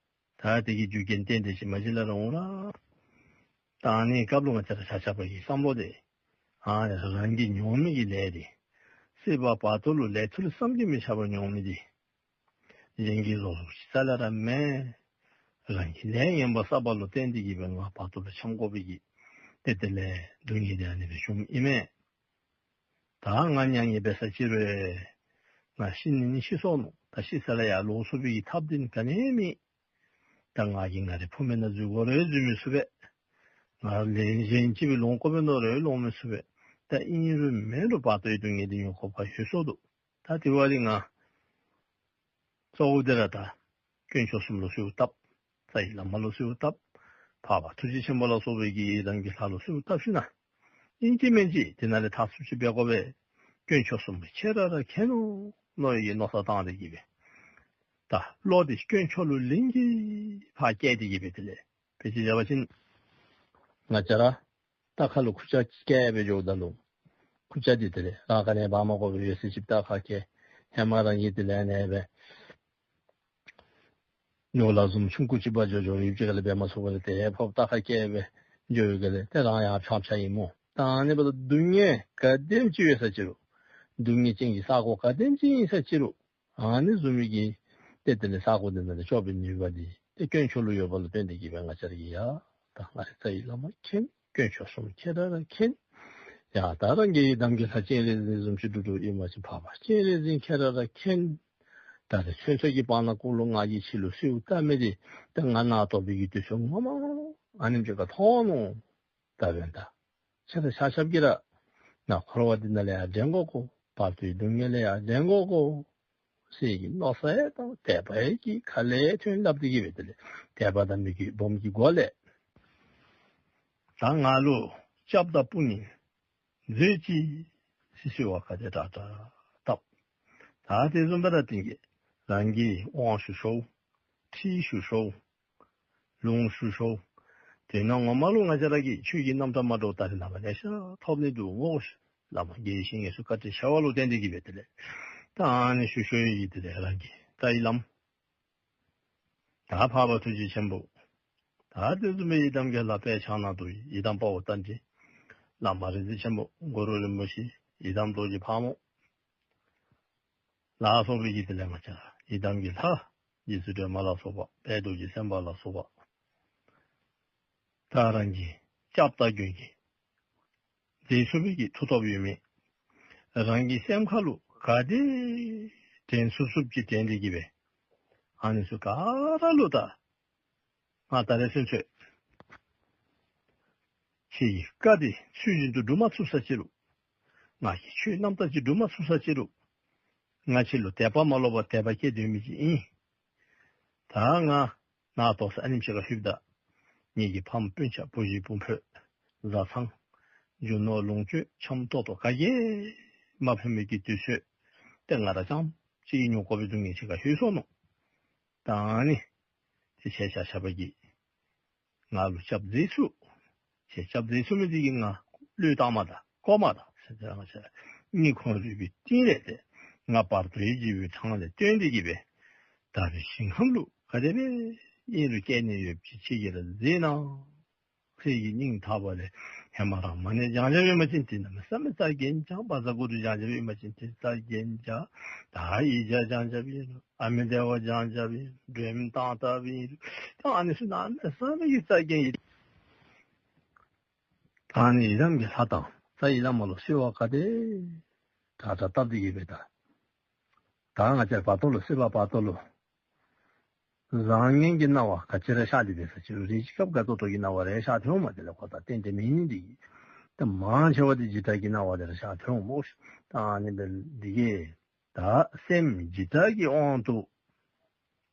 ད་དེ་གི་རྒྱུ་རྐྱེན་བརྟེན་ཏེ་ཅིག་མ་གཞི་ལས་ར་འོང་ར། ད་ཨ་ནི་སྐབས་ལུ་ང་བཅས་ར་ཆ་ཁྱབ་ཀྱི་བསམ་བློ་དེ་ཨ་རང་གིས་མྱོང་མི་གི་ལས་དེ་སྲིད་པ་བར་དོ་ལུ་ལས་ཐོག་ལས་བསམ་གྱིས་མི་ཁྱབ་པ་མྱོང་མི་དེ་གཞན་གྱིས་བཟོ་བཟོཝ་ཅིག་རྩ་ལས་ར་མེན། རང་གི་ལས་ངན་པ་བསགས་པ་ལུ་བརྟེན་ཏེ་གི་སྦེ་ང་བར་དོ་ལུ་འཁྱམས་དགོ་པའི་གི་ཏེ་དེ་ལས་སྡུག་བསྔལ་དེ་ཨ་ནི་སྦེ་བྱུངམ་ཨིན་མས། ད་ང་མྱ་ངན་འབད་ས་ཅིག་རུང་ང་ཤི་ནི་ནི་ཤི་སོ་ནུག། ད་ཤི་ས་ལས་ཡར་ལོག་ཚུགས་པའི་གི་ཐབས་དེ་ནི་ག་ནི་ཡང་མེད། ད་ང་གིས་ང་རའི་ཕུ་མེད་ནང་འཛུལ་དགོ་རུང་འཛུལ་མི་ཚུགས་པས། ང་ལས་གཞན་ཅིག་སྦེ་ལོང་དགོ་པས་མནོ་རུང་ལོང་མི་ཚུགས་པས། ད་ཨིན་རུང་མེན་རུང་བར་དོའི་སྡུག་བསྔལ་དེ་མྱོང་དགོཔ་ཡོད་སོ་འདུག། ད་དེ་བ་ལས་ང་གཙོ་བོ་དེ་ར་ད་དཀོན་མཆོག་གསུམ་ལུ་གསོལཝ་བཏབ། རྩ་བའི་བླ་མ་ལུ་གསོལཝ་བཏབ། འཕགས་པ་ཐུགས་རྗེ་ཆེན་པོ་ལ་སོགས་པའི་གི་རང་གི་ལྷ་ལུ་གསོལཝ་བཏབ་ཞིན་ན་ཨིན་ཅི་མིན་ཅི་དེ་ནང་ལས་ཐར་ཚུགསཔ་ཅིག་འབད་དགོ་པས། དཀོན་མཆོག་གསུམ་ཁྱེད་ར་ར་མཁྱེན་ནོ་མནོ་བའི་གི་མནོ་བསམ་བཏང་སྟེ་གི་སྦེ་ད་བློ་དེ་དཀོན་མཆོག་ལུ་ལིང་གིས་ཕར་བསྐྱེད་དེ་གི་སྦེ་དེ་ལས་དཔེ་ཅིག་བཞག་པ་ཅིན་ ང་བཅས་ར་རྟ་ཁ་ལུ་ཁུར་ཆ་བཀལ་སྦེ་འགྱོཝ་ད་ལུ་ཁུར་ཆ་འདི་དེ་ལས་རང་ག་ནི་འབག་མ་དགོ་པར་ཡོད་ཚད་ཅིག་རྟ་ཁར་བཀལ། ཧེ་མ་རང་གིས་དེ་ལས་ཨ་ནི་སྦེ་ཉོ་ལ་བཟུམ་ཆུང་ཀུ་ཅིག་འབག་འགྱོ་འགྱོ་ཡུདཔ་ཅིག་ཁ་ལས་འབད་མ་ཚུགས་པ་ལས་དེ་ཕར་རྟ་ཁར་བཀལ་སྦེ་འགྱོ་ཡོད་ག་ལས་ཏེ་རང་ཡང་ཕྱག་ཕྱག་ཨིན་སྨོ། ད་ཨ་ནི་འབདཝ་ད་སྡུག་བསྔལ་ག་དེམ་ཅིག་ཡོད་ས་ཅི་རུང་སྡུག་བསྔལ་ཅན་གྱི་ས་གོ་ག་དེམ་ཅིག་ཨིན་ས་ཅི་རུང་ཨ་ནི་བཟུམ་མའི་གི་ཏེ་དེ་ལས་ས་གོ་འདི་ནང་ལས་སྐྱོབ་པའི་ནུས་པ་འདི་ཏེ་དཀོན་མཆོག་ལུ་ཡོདཔ་ལུ་བརྟེན་ཏེ་གིས་སྦེ་ང་བཅས་ར་གིས་ཡ་ད་ང་རའི་རྩ་བའི་བླ་མ་མཁྱེན། དཀོན་མཆོག་གསུམ་ཁྱེད་ར་ར་མཁྱེན། ཡ་ད་རང་གི་ཡི་དམ་གྱི་ལྷ་སྤྱན་རས་གཟིགས་བཟུམ་ཅིག་འདུག་འདུག་ཨིན་པ་ཅིན་འཕགས་པ་སྤྱན་རས་གཟིགས་ཁྱེད་ར་ར་མཁྱེན། ད་རེས་ཚུན་ཚོད་ཀྱི་བར་ན་གུ་ལུ་ང་གིས་ཁྱེད་ལུ་གསོལཝ་བཏབ་མི་འདི་ད་ང་རྣག་ཐོག་པའི་གི་དུས་ཚོད་ངོ་མ་ཨ་ནེམ་ཅིག་ཁར་ཐོན་ནུག། ད་འབདན་ད་ཁྱེད་ར་ཆ་ཁྱབ་ཀྱིས་ར་ནཱ་འཁོར་བ་འདི་ནང་ལས་ཡར་འདྲེན་དགོ་དགོ། བར་དོའི་སྡུག་བསྔལ་ལས་ཡར་འདྲེན་དགོ་དགོ་ཟེར་གྱི་མནོ་བསམ་ཡང་དང་དད་པ་ཡང་གིས་ཁ་ལས་ཐོན་སླབ་སྟེ་གིས་སྦེ་དེ་ལས་དད་པ་དང་མོས་གུས་སྦོམ་གྱི་སྒོ་ལས་ད་ང་ལུ་སྐྱབས་དང་དཔུང་གཉེན་མཛོད་ཅིག་ཟེར་གསོལ་བ་ག་དེ་དྲག་དྲག་བཏབ། ད་དེ་བཟུམ་སྦེ་ར་ཏེ་གིས་རང་གིས་དབང་ཞུ་ཤོག། ཁྲིད་ཞུ་ཤོག། ལུང་ཞུ་ཤོག། དེ་ནང་ངོ་མ་ལུ་ང་བཅས་ར་གིས་ཆོས་ཀྱི་རྣམ་གྲངས་མ་འདྲཝ་ད་རེས་ནངས་པ་ལེ་ཤ་ཐོབ་ནི་འདུག་སྨོ། བླ་མ་དགེ་བཤེས་ངན་སོང་བཀའ་དྲིན་ཆེ་བ་ལུ་བརྟེན་ཏེ་གིས་སྦེ་དེ་ལས་ད་ཨ་ནི་ཞུ་ཞུ་ཡི་གི་དེ་ལས་རང་གི་རྩ་བའི་བླམ་ད་འཕགས་པ་ཐུགས་རྗེ་ཆེན་པོ་ད་དེ་བཟུམ་མའི་ཡི་དམ་གྱི་ལྷ་དཔེ་ཆ་ནང་དུ་ཡི་དམ་དཔའ་བོ་རྟ་མགྲིན་བླ་མ་རིག་འཛིན་ཆེན་པོ་གུ་རུ་རིན་པོ་ཆེ་ཡི་དམ་རྡོ་རྗེ་ཕག་མོ་ལ་སོགས་པའི་གི་དེ་ལས་ང་བཅས་ཡི་དམ་གྱི་ལྷ་རྗེ་བཙུན་སྒྲོལ་མ་ལ་སོགས་པ་དཔལ་རྡོ་རྗེ་སེམས་དཔའ་ལ་སོགས་པ་ད་རང་གི་སྐྱབས་དང་མགོན་གྱི་མཛད་ཚུགས་པའི་གི་མཐུ་སྟོབས་ཡོད་མི་རང་གི་སེམས་ཁ་ལུ་ག་དེ་དྲན་ཚུགས་ཚུགསཔ་ཅིག་དྲན་ཏེ་གིས་སྦེ་ཨ་ནི་ཚུ་ག་ར་ལུ་ད་ང་ད་རེས་ཚུན་ཚོད་ཁྱེད་ཀྱི་བཀའ་འདི་ཚུལ་བཞིན་དུ་སྒྲུབ་མ་ཚུགས་ས་ཅི་རུང་ང་གིས་ཆོས་རྣམ་དག་ཅིག་སྒྲུབ་མ་ཚུགས་ས་ཅི་རུང་ང་ཁྱེད་ལུ་དད་པ་མ་ལོག་པར་དད་པ་བསྐྱེད་སྡོད་མི་ཅིག་ཨིན། ད་ང་ནཱ་ཏོག་ས་ཨ་ནེམ་ཅིག་ཁར་ལྷོདཔ་ད་ངེ་གི་ཕམ་སྤུན་ཆ་བུ་གཞི་བུམོ་བཟའ་ཚང་རྒྱུ་ནོར་ལོངས་སྤྱོད་འཆམ་ཏོག་ཏོ་ག་གིས་མ་ཕན་མི་གི་དུས་ཚོད་ཏེ་ང་ར་རྐྱངམ་གཅིག་གིས་མྱོང་དགོ་པའི་སྡུག་བསྔལ་ཅིག་ཁར་ལྷོད་སོ་ནུག། ད་ཨ་ནི་ཏེ་ཁྱེད་ཆ་ཁྱབ་ཀྱིས་ང་ལུ་སྐྱབས་མཛད་ཚུགས། ཁྱེད་སྐྱབས་མཛད་ཚུགས་མི་འདི་གིས་ང་བློས་བཏང་མ་ད་བཀོ་མ་ད་ཟེར་ཏེ་ང་བཅས་སྙིང་ཁོང་རུས་པའི་གཏིང་ལས་ཏེ་ང་བར་དོའི་འཇིགས་པའི་འཕྲང་ལས་བཏོན་ཏེ་གིས་སྦེ་ད་རེས་ཞིང་ཁམས་ལུ་ག་དེ་སྦེ་ཨིན་རུང་སྐྱེ་ནི་ཡོདཔ་ཅིག་ཁྱེད་ཀྱིས་ར་མཛད་གནང་ཟེར་གྱི་སྙིང་ཐག་པ་ལས། ཧེ་མ་ར་མ་ཎི་སྦྱང་བྱ་ཨིན་པ་ཅིན་ཏེ་གནམ་མེད་ས་མེད་རྩ་འགེངས་བགྱང་། བཛྲ་གུ་རུ་སྦྱང་བྱ་ཨིན་པ་ཅིན་ཏེ་རྩ་འགེངས་བགྱང་། ད་ཡིག་བརྒྱ་སྦྱང་བྱ་ཨིན་རུང་ཨ་མི་དེ་ཝ་སྦྱང་བྱ་ཨིན་རུང་སྒྲོལ་མ་བཏང་བཏངམ་ཨིན་རུང་ད་ཨ་ནི་ཚུ་གནམ་མེད་ས་མེད་ཀྱི་རྩ་འགེངས་ཡི། ད་ཨ་ནི་ཡི་དམ་གྱི་ལྷ་དང་རྩ་བའི་བླ་མ་ལུ་གསོལ་བ་ག་དེ་དྲག་དྲག་བཏབ་སྟེ་གིས་སྦེ་ད་ད་ང་བཅས་བར་དོ་ལུ་སྲིད་པ་བར་དོ་ལུ་བཟང་ངན་གྱི་སྣང་བ་ག་ཅི་ར་ཤར་ཏེ་འབད་ས་ཅི་རུང་རེ་ཅིག་སྐབས་འགའ་ཏོག་ཏོ་གི་སྣང་བ་རེ་ཤར་ཐོན་འོང་མས། དེ་ལས་ཁོ་ད་ཏན་ཏན་མེད་ནི་འདི་གིས། ད་མང་ཆེ་བ་འདི་འཇིགས་སྐྲག་གི་སྣང་བ་དེ་ར་ཤར་ཐོན་འོང་སྨོ། ད་ཨ་ནི་འབད་འདི་གིས་ད་སེམས་འཇིགས་སྐྲག་གི་དབང་དུ་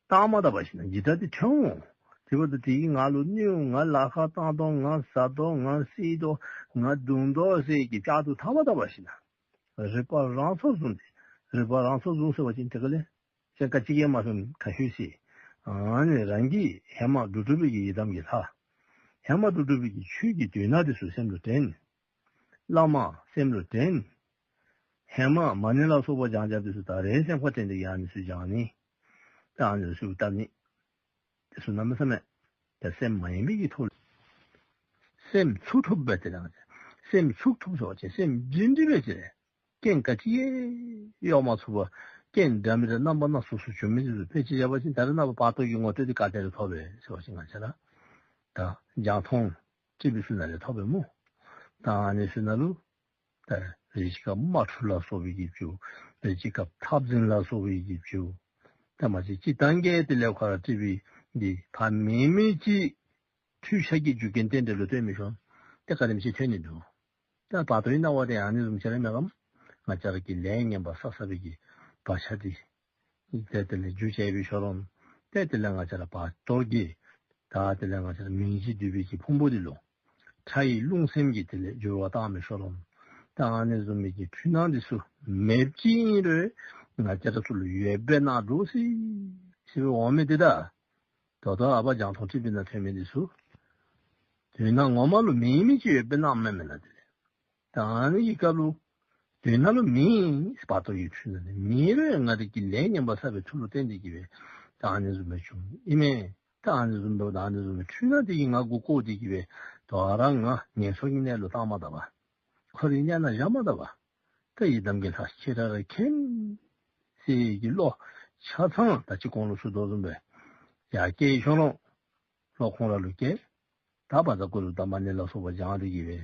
བཏང་མ་ད་པ་ཅིན་འཇིགས་སྐྲག་འདི་ཐོན་འོང་། དེ་འབདཝ་ད་དེ་གིས་ང་ལུ་གནོད་འོང་། ང་ལཱ་ཁག་བཏང་དོ། ང་བཟའ་དོ། ང་བསད་དོ། ང་བརྡུང་དོ་ཟེར་གྱི་བྱ་དུ་བཏང་མ་ད་པ་ཅིན་རིག་པ་རང་སོར་བཟུང་སྟེ་རིག་པ་རང་སོར་བཟུང་ཟེར་བ་ཅིན་དེ་ག་ལས་གཞན་ག་ཅི་གིས་མ་ཕན་ཁ་ཤོར་ཅི། ཨ་ནི་རང་གིས་ཧེ་མ་སྒྲུབ་སྒྲུབ་པའི་གི་ཡི་དམ་གྱི་ལྷ། ཧེ་མ་སྒྲུབ་སྒྲུབ་པའི་གི་ཆོས་ཀྱི་མདོ་སྔགས་འདི་ཚུ་སེམས་ལུ་དྲན། བླ་མ་སེམས་ལུ་དྲན། ཧེ་མ་མ་ཎི་ལ་སོགས་པ་སྦྱང་བྱ་འདི་ཚུ་ད་རེས་སེམས་ཁར་དྲན་ཏེ་ཡང་ཨ་ནི་ཚུ་སྦྱང་ནི། ད་ཨ་ནི་ཚུ་བཏབ་ནི། དེ་ཚུ་གནམ་མེད་ས་མེད་ད་སེམས་མ་ཡེངས་པའི་གི་ཐོག་ལས། སེམས་ཚུགས་ཐུབ་པའི་དེ་ལས་སེམས་ཚུགས་ཐུབ་ཟེར་བ་ཅིན་སེམས་རྒྱུན་འདི་སྦེ་ཅིག་རྐྱེན་ག་ཅི་ཡང་གཡོ་མ་ཚུགས་པར་རྐྱེན་འདྲ་མི་འདྲ་རྣམ་པ་སྣ་ཚོགས་སུ་བྱུང་མི་འདི་ཚུ་ཕལ་ཆེར་བཞག་པ་ཅིན་ད་རེས་ནངས་པ་བར་དོ་གི་ངོ་སྤྲོད་འདི་ག་ཏེ་ར་ཐོབ་པས་ཟེར་བ་ཅིན་ང་བཅས་ར་ད་རྒྱང་མཐོང་ཊི་བི་ཚུ་ནང་ལས་ཐོབ་པས་སྨོ། ད་ཨ་ནི་ཚུ་ནང་ལུ་ད་རེ་ཅིག་ཁར་དམག་འཁྲུག་ལ་སོགས་པའི་གི་བྱུང་། རེ་ཅིག་ཁར་འཐབ་འཛིང་ལ་སོགས་པའི་གི་བྱུང་། ད་མ་གཞི་སྤྱིར་བཏང་གི་དེ་ལས་ཁོ་ར་ཊི་བི་འདི་ཕ་མེས་མེས་ཅིག་འཕྲུལ་ཆས་ཀྱི་རྒྱུ་རྐྱེན་རྟེན་འབྲེལ་ལུ་ལྟོས་མི་ཤོང་། ཏེ་ག་དེམ་ཅིག་ཐོན་ནི་འདུག། ད་བར་དོའི་སྣང་བ་དེ་ཨ་ནི་བཟུམ་ཅིག་ར་མེན་གམ། ང་བཅས་ར་གིས་ལས་ངན་པ་བསགས་བསགས་པའི་གི་བག་ཆགས་འདི་ཏེ་དེ་ལས་རྒྱུན་ཆད་པའི་ཤུལ་ལུ་ཏེ་དེ་ལས་ང་བཅས་ར་བར་དོ་གི་ད་དེ་ལས་ང་བཅས་ར་མིང་གཞི་འདུས་པའི་གི་ཕུང་པོ་འདི་ལུ་ཁྲ་ཡི་རླུང་སེམས་ཀྱི་དེ་ལས་འགྱུར་བ་བཏང་མི་ཤུལ་ལུ་ད་ཨ་ནི་བཟུམ་མའི་གི་འཁྲུལ་སྣང་འདི་ཚུ་མེདཔ་ཅིག་ཨིན་རུང་ང་བཅས་ར་ཚུ་ལུ་ཡོདཔ་སྦེ་སྣང་འགྱོ་སི་སི་སྦེ་འོང་མི་འདི་ད་ད་ལྟོ་ཨ་པ་རྒྱང་མཐོང་ཊི་བི་ནང་ཐོན་མི་འདི་ཚུ་ དོན་ངོ་མ་ལུ་མེད་མི་ཅིག་ཡོདཔ་སྦེ་སྣང་མི་མེན་ན་དེ་ལས། ད་ཨ་ནི་གི་སྐབས་ལུ་དོན་ལུ་མེད་བར་དོ་ཡི་འཁྲུལ་སྣང་ནི་མེད་རུང་ང་རའི་གི་ལས་ངན་པ་བསགས་པའི་མཐུ་ལུ་བརྟེན་ཏེ་གིས་སྦེ་ད་ཨ་ནི་བཟུམ་སྦེ་བྱུང་ཨིན་མས། ད་ཨ་ནི་བཟུམ་སྦེ་ད་ཨ་ནི་བཟུམ་སྦེ་འཁྲུལ་སྣང་དེ་གིས་ང་མགུ་སྐོར་ཏེ་གིས་སྦེ་དོ་རུང་ང་ངན་སོང་གི་གནས་ལུ་བཏང་མ་ད་པར་འཁོར་བའི་གནས་ནང་བཞག་མ་ད་པར་ད་ཡི་དམ་གྱི་ལྷ་ཁྱེད་ར་ར་མཁྱེན་ཟེར་གྱི་བློ་ཆ་ཚང་ད་ཅི་གོང་ལུ་ཞུ་དོ་བཟུམ་སྦེ་ཡར་སྐྱེས་ཤོང་རུང་བློ་ཁོང་ར་ལུ་སྐྱེས། ད་བཛྲ་གུ་རུ་དང་མ་ཎི་ལ་སོགས་པ་བགྱང་སྟེ་གིས་སྦེ་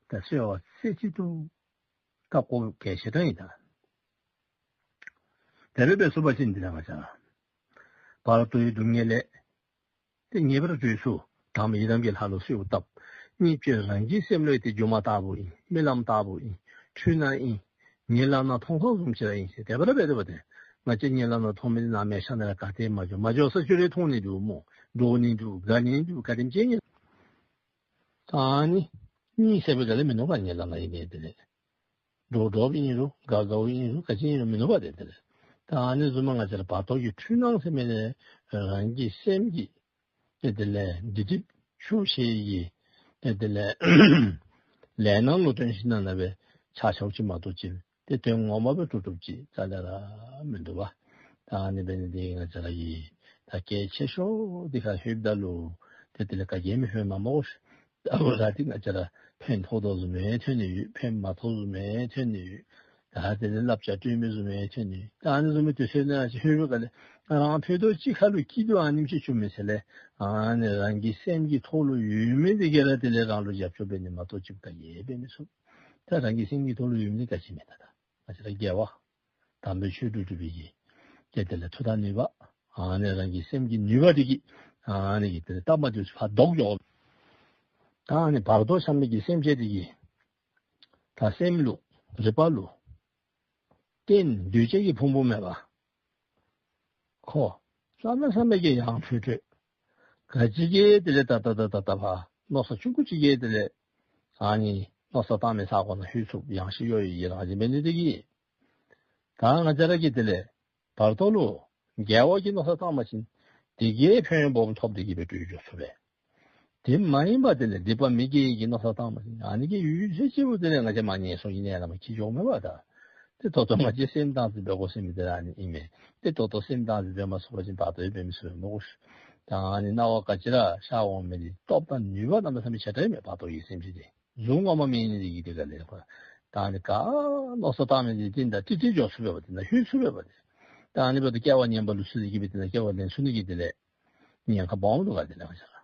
ད་གསོལ་བ་རྩེ་གཅིག་ཏུ་བཏབ་དགོཔ་གལ་ཆེ་དྲགས་ཨིན་ད། དེ་སྦེ་འབད་ཚུགས་པ་ཅིན་དེ་ལས་ང་བཅས་བར་དོའི་སྡུག་བསྔལ་ལས་ཏེ་ངེས་པར་གྲོལ་ཚུགས། དང་པ་ཡི་དམ་གྱི་ལྷ་ལུ་གསོལཝ་བཏབ། གཉིས་པ་རང་གི་སེམས་ལུ་ཏེ་སྒྱུ་མ་ལྟ་བུ་ཨིན། རྨི་ལམ་ལྟ་བུ་ཨིན། འཁྲུལ་སྣང་ཨིན། ངེའི་ལག་ནང་མཐོང་ཐོག་བཟུམ་ཅིག་ར་ཨིན་ཟེར་དེ་སྦེ་ར་འབད་དེ་འབད་དེ། ང་བཅས་ངེའི་ལག་ནང་མཐོང་མི་འདི་ནཱ་མལ་ཆ་ནང་ར་ག་ཏེ་མ་འགྱོ་མ་འགྱོ་ས་ཅིག་ར་མཐོང་ནི་འདུག་སྨོ། འདྲོག་ནི་འདུག། དགའ་ནི་འདུག། ག་དེམ་ཅིག་ཨིན། ད་ཨ་ནི་གཉིད་སད་པའི་སྒང་ལས་མིན་ནུག་ག། ངེའི་ལག་ནང་ཨིན་ནི་དེ་ལས། འདྲོག་འདྲོགཔ་ཨིན་རུང་དགའ་དགའཝ་ཨིན་རུང་ག་ཅི་ཨིན་རུང་མིན་ནུག་པ་ཏེ་དེ་ལས། ད་ཨ་ནི་བཟུམ་མ་ང་བཅས་ར་བར་དོ་གི་འཁྲུལ་སྣང་ཟེར་མི་འདི་རང་གི་སེམས་ཀྱི་ཏེ་དེ་ལས་སྒྲིབ་སྒྲིབ་ཆུ་ཤེལ་གྱི་ཏེ་དེ་ལས་ལས་སྣང་ལུ་སྟོན་ཞིནམ་ལས་སྦེ་ཆགས་ཆགསཔ་ཅིག་མ་གཏོགས་ཅིག་ཏེ་དོན་ངོ་མ་སྦེ་གྲུབ་གྲུབ་ཅིག་རྩ་ལས་ར་མིན་འདུག་པ། ད་ཨ་ནི་འབད་ནི་འདི་གིས་ང་བཅས་ར་གིས་ད་སྐད་ཆེ་ཤོས་འདི་ཁར་ལྷོདཔ་ད་ལུ་ཏེ་དེ་ལས་ག་གིས་མི་ཕན་མ་སྨོ། ད་འབདཝ་ད་ཏེ་ང་བཅས་ར་ཕན་ཐོགས་དོ་བཟུམ་སྦེ་ཐོན་ནི་ཡོད། ཕན་མ་ཐོགས་བཟུམ་སྦེ་ཐོན་ནི་ཡོད། ད་དེ་ལས་བསླབ་བྱ་སྤྲོད་མི་བཟུམ་སྦེ་ཐོན་ནི་ཡོད། ད་ཨ་ནི་བཟུམ་སྦེ་དུས་ཚོད་ནང་ཅིག་ལྷོད་པའི་སྒང་ལས་རང་ཕུད་རྡོག་གཅིག་ཁ་ལུ་སྐྱིད་སྡུག་ཨ་ནེམ་ཅིག་བྱུང་མི་ཚེ་ལས་ཨ་ནི་རང་གི་སེམས་ཀྱི་ཐོག་ལུ་ཡོད་མི་འདི་གིས་ར་དེ་ལས་རང་ལུ་རྒྱབ་སྐྱོར་འབད་ནི་མ་གཏོགས་ཅིག་ག་གིས་འབད་མི་ཚུགས། ད་རང་གི་སེམས་ཀྱི་ཐོག་ལུ་ཡོད་མི་འདི་ག་ཅི་མེན་ད། ད་ང་བཅས་ར་དགེ་བ་དམ་པའི་ཆོས་སྒྲུབ་སྒྲུབ་པའི་གི་ཏེ་དེ་ལས་མཐུ་དང་ནུས་པ་ཨ་ནི་རང་གི་སེམས་ཀྱི་ནུས་པ་འདི་གིས་ཨ་ནི་གིས་ཏེ་སྟབས་མ་བདེཝ་ཚུ་ཕར་བཟློག་འགྱོ། ད་ཨ་ནི་བར་དོ་འཁྱམས་མི་གི་སེམས་ཅན་འདི་གིས་ད་སེམས་ལུ་རིག་པ་ལུ་རྟེན་འདུས་བྱས་ཀྱི་ཕུང་པོ་མེད་པ། ཁོ་བསམ་ན་བསམ་མི་གི་ཡང་འཕྲོས་འཕྲོས། ག་ཅི་གིས་དེ་ལས་ད་ད་ད་ད་ད་ཕར་མནོ་བསམ་ཆུང་ཀུ་ཅིག་གིས་དེ་ལས་ཨ་ནི་མནོ་བསམ་བཏང་མི་ས་གོ་ནང་ལྷོད་ཚུགསཔ་ཡང་ཤེས་ཡོད་ཡི་རང་བཞིན་འབད་ནི་འདི་གིས། ད་ང་བཅས་ར་གིས་དེ་ལས་བར་དོ་ལུ་དགེ་བ་གི་མནོ་བསམ་བཏང་པ་ཅིན་དེ་གིས་ཕན་ཡོན་སྦོམ་ཐོབ་སྟེ་གིས་སྦེ་གྲོལ་འགྱོ་ཚུགས་པས། དེ་མ་ཡིན་པ་དེ་ལས་སྡིག་པ་མི་དགེ་གི་མནོ་བསམ་བཏང་པ་ཅིན་ཨ་ནི་གི་ཡུན་ཚད་ཅིག་འབདཝ་ད་དེ་ལས་ང་བཅས་མར་ངན་སོང་གི་གནས་ལུ་མར་འཁྱིད་འགྱོཝ་མས་པ་ད། ཏེ་ད་ལྟོ་ང་བཅས་སེམས་བདག་འཛིན་འབད་དགོ་ཟེར་མི་འདི་ར་ཨ་ནི་ཨིན་མས། ཏེ་ད་ལྟོ་སེམས་བདག་འཛིན་འབད་མ་ཚུགས་པ་ཅིན་བར་དོ་ཡང་འབད་མི་ཚུགས་པས་སྨོ། ད་ཨ་ནི་སྣང་བ་ག་ཅི་ར་ཤར་འོང་མི་འདི་སྟོབས་དང་ནུས་པ་གནམ་མེད་ས་མེད་ཆེ་དྲགས་ཨིན་མས། བར་དོ་གི་སེམས་ཅན་འདི་གཟུགས་ངོ་མ་མེད་ནི་འདི་གིས་དེ་ག་ལས་ཁོ་ད་ཨ་ནི་ག་མནོ་བསམ་བཏང་མི་འདི་དེ་ནང་ཏིག་ཏིག་འགྱོ་ཚུགས་པས་པ། དེ་ནང་ལྷོད་ཚུགས་པས་པ། ཏེ་ད་ཨ་ནི་འབདཝ་ད་སྐྱེ་བ་ངན་པ་ལུ་ཚུད་དེ་གིས་སྦེ་དེ་ནང་སྐྱེ་བ་ལེན་ཚུགས་ནི་གི་དེ་ལས་ཉེན་ཁ་སྦོམ་འདུག་ག། དེ་ལས་ང་བཅས་ར་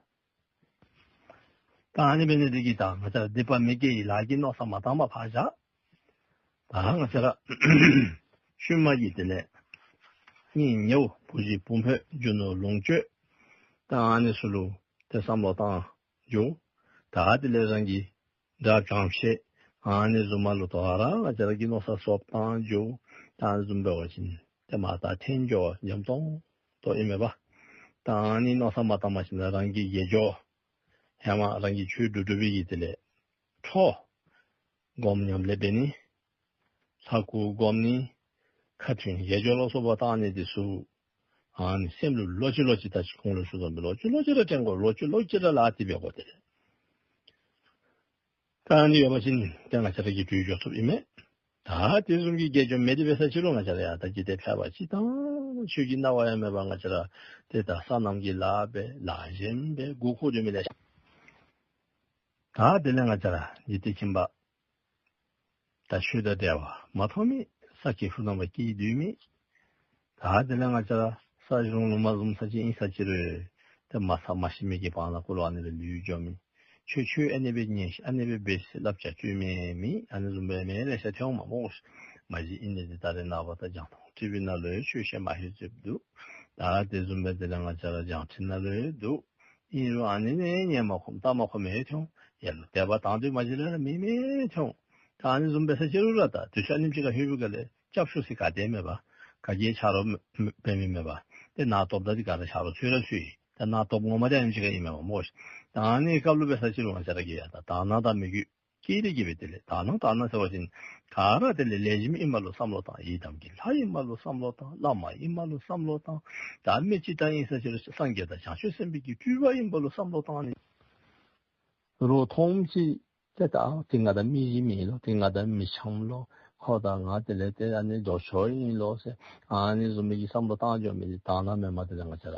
ད་ཨ་ནི་འབད་ནི་འདི་གིས་ད་ང་བཅས་ར་སྡིག་པ་མི་དགེ་ཡི་ལཱ་གི་མནོ་བསམ་མ་བཏང་པར་ཕར་བཞག། ད་ང་བཅས་ར་ཤུལ་མ་གི་དེ་ལས་གཉེན་ཉེཝ་བུ་གཞི་བུ་མོ་རྒྱུ་ནོར་ལོངས་སྤྱོད་ད་ཨ་ནི་ཚུ་ལུ་ཏེ་བསམ་བློ་བཏང་འགྱོ། ད་དེ་ལས་རང་གི་དགྲ་བྱམས་བརྩེ་ཨ་ནི་བཟུམ་མ་ལུ་དོ་རུང་ང་བཅས་ར་གིས་མནོ་བསམ་སྦོམ་བཏང་འགྱོ། ད་ཨ་ནི་བཟུམ་འབད་བ་ཅིན་ཏེ་མར་ད་འཐོན་འགྱོ་འཇམ་ཏོང་ཏོ་ཨིན་མས་པ། ད་ཨ་ནི་མནོ་བསམ་མ་བཏང་པ་ཅིན་རང་གི་དགེ་སྦྱོར་ཧེ་མ་རང་གི་ཆོས་སྒྲུབ་སྒྲུབ་པའི་གི་དེ་ལས་འཕྲོ་སྒོམ་ཉམས་ལེན་འབད་ནི། ལྷ་སྐུ་སྒོམ་ནི། ཁ་ཐུན་དགེ་སྦྱོར་ལ་སོགས་པ་བཏང་ནི་འདི་ཚུ་ཨ་ནི་སེམས་ལུ་ལོག་ཅི་ལོག་ཅི་ད་ཅི་གོང་ལུ་ཞུ་དོ་བཟུམ་སྦེ་ལོག་ཅི་ལོག་ཅི་ར་དྲན་དགོ། ལོག་ཅི་ལོག་ཅི་ར་ལཱ་འདི་འབད་དགོ། དེ་ལས་ད་ཨ་ནི་ཡོད་པ་ཅིན་ཏེ་ང་བཅས་ར་གིས་གྲོལ་འགྱོ་ཚུགསཔ་ཨིན་མས། ད་དེ་བཟུམ་གྱི་དགེ་སྦྱོར་མེད་དེ་འབད་ས་ཅིག་རུང་ང་བཅས་ར་ཡང་ད་འཇིག་རྟེན་ཕལ་པ་ཅིག་དང་ཆོས་ཀྱི་སྣང་བ་ཡང་མེད་པར་ང་བཅས་ར་ཏེ་ད་སོ་ནམ་གྱི་ལཱ་འབད་ལཱ་གཞན་འབད་མགུ་འཁོར་སྡོད་མི་ལེ་ཤ། ད་དེ་ལས་ང་བཅས་ར་འཇིག་རྟེན་ཁྱིམ་པ་ད་ཆོས་དང་འབྲེལ་བ་མ་མཐོང་མི་ས་སྐྱེས་ཕོ་ནང་པ་སྐྱེས་སྡོད་མི། ད་དེ་ལས་ང་བཅས་ར་ས་གཞུང་ལུ་མ་བཟུང་ས་ཅིག་ཨིན་ས་ཅིག་རུང་ཏེ་མ་ཚ་མ་ཤི་མི་གི་བར་ན་ཀུ་ལུ་ཨ་ནི་སྦེ་ལུས་འགྱོ་མི། ཆོས་ཆོས་ཨ་ནི་སྦེ་ཉན་ཤེས་ཨ་ནི་སྦེ་འབད་ཤེས་བསླབ་བྱ་སྤྲོད་མི་མི་ཨ་ནི་བཟུམ་སྦེ་མི་ལེ་ཤ་ཐོན་འོང་སྨོ། མ་གཞི་ཨིན་ནི་འདི་ད་རེས་ནངས་པ་ད་རྒྱང་མཐོང་ཊི་ཝི་ནང་ལུ་ཡང་ཆོས་བཤད་མ་ཤེས་ཚུ་འདུག། ད་དེ་བཟུམ་སྦེ་དེ་ལས་ང་བཅས་ར་རྒྱང་འཕྲིན་ནང་ལུ་ཡང་འདུག། ཨིན་རུང་ཨ་ནི་ནི་ཉན་མ་ཁོམ་ལྟ་མ་ཁོམ་མི་ཐོན། ཡར་ལུ་དད་པ་དང་འདོད་མ་གཞི་ལས་ར་མི་མི་ཐོན། ད་ཨ་ནི་བཟུམ་འབད་ས་ཅིག་རུང་ར་ད་དུས་ཚོད་ཨ་ནེམ་ཅིག་ཁར་ལྷོད་པའི་སྒང་ལས་སྐྱབས་ཞུ་ས་ག་ཏེ་མེད་པ། ག་གིས་ཆ་རོགས་འབད་མི་མེད་པ། ཏེ་ནང་སྟོབས་དང་འདི་ག་ར་ཆ་རོགས་ཚུ་ར་ཚུ་ཡི། ད་ནང་སྟོབས་ངོ་མ་འདི་ཨ་ནེམ་ཅིག་ཁར་ཨིན་མས་པ་སྨོ། ད་ཨ་ནི་སྐབས་ལུ་འབད་ས་ཅིག་རུང་ང་བཅས་ར་གིས་ཡང་ད་དག་སྣང་དང་མོས་གུས་ཀྱིས་དེ་གིས་སྦེ་དེ་ལས་དག་སྣང་དག་སྣང་ཟེར་བ་ཅིན་ག་ར་དེ་ལས་ལེགས་ཤོམ་ཨིནམ་ལུ་བསམ་བློ་བཏང་། ཡི་དམ་གྱི་ལྷ་ཨིནམ་ལུ་བསམ་བློ་བཏང་། བླ་མ་ཨིནམ་ལུ་བསམ་བློ་བཏང་། ད་མི་ཅིག་ད་ཨིན་ས་ཅིག་རུང་སངས་རྒྱས་དང་བྱང་ཆུབ་སེམས་དཔའི་གི་སྤྲུལ་པ་ཨིནམ་ལུ་བསམ་བློ་བཏང་ནི། རོགས་མཐོངམ་ཅིག་ཏེ་ད་དེ་ང་དང་མི་གཞི་མེད་ལོ། དེ་ང་དང་མི་འཆམ་ལོ། ཁོ་དང་ང་དེ་ལས་ཏེ་ཨ་ནི་འགྲོ་ཆོག་ཨིན་ལོ་ཟེར་ཨ་ནི་བཟུམ་མའི་གི་བསམ་བློ་བཏང་འགྱོ་མི་དེ་དག་སྣང་མེནམ་དེ་ལས་ང་བཅས་ར་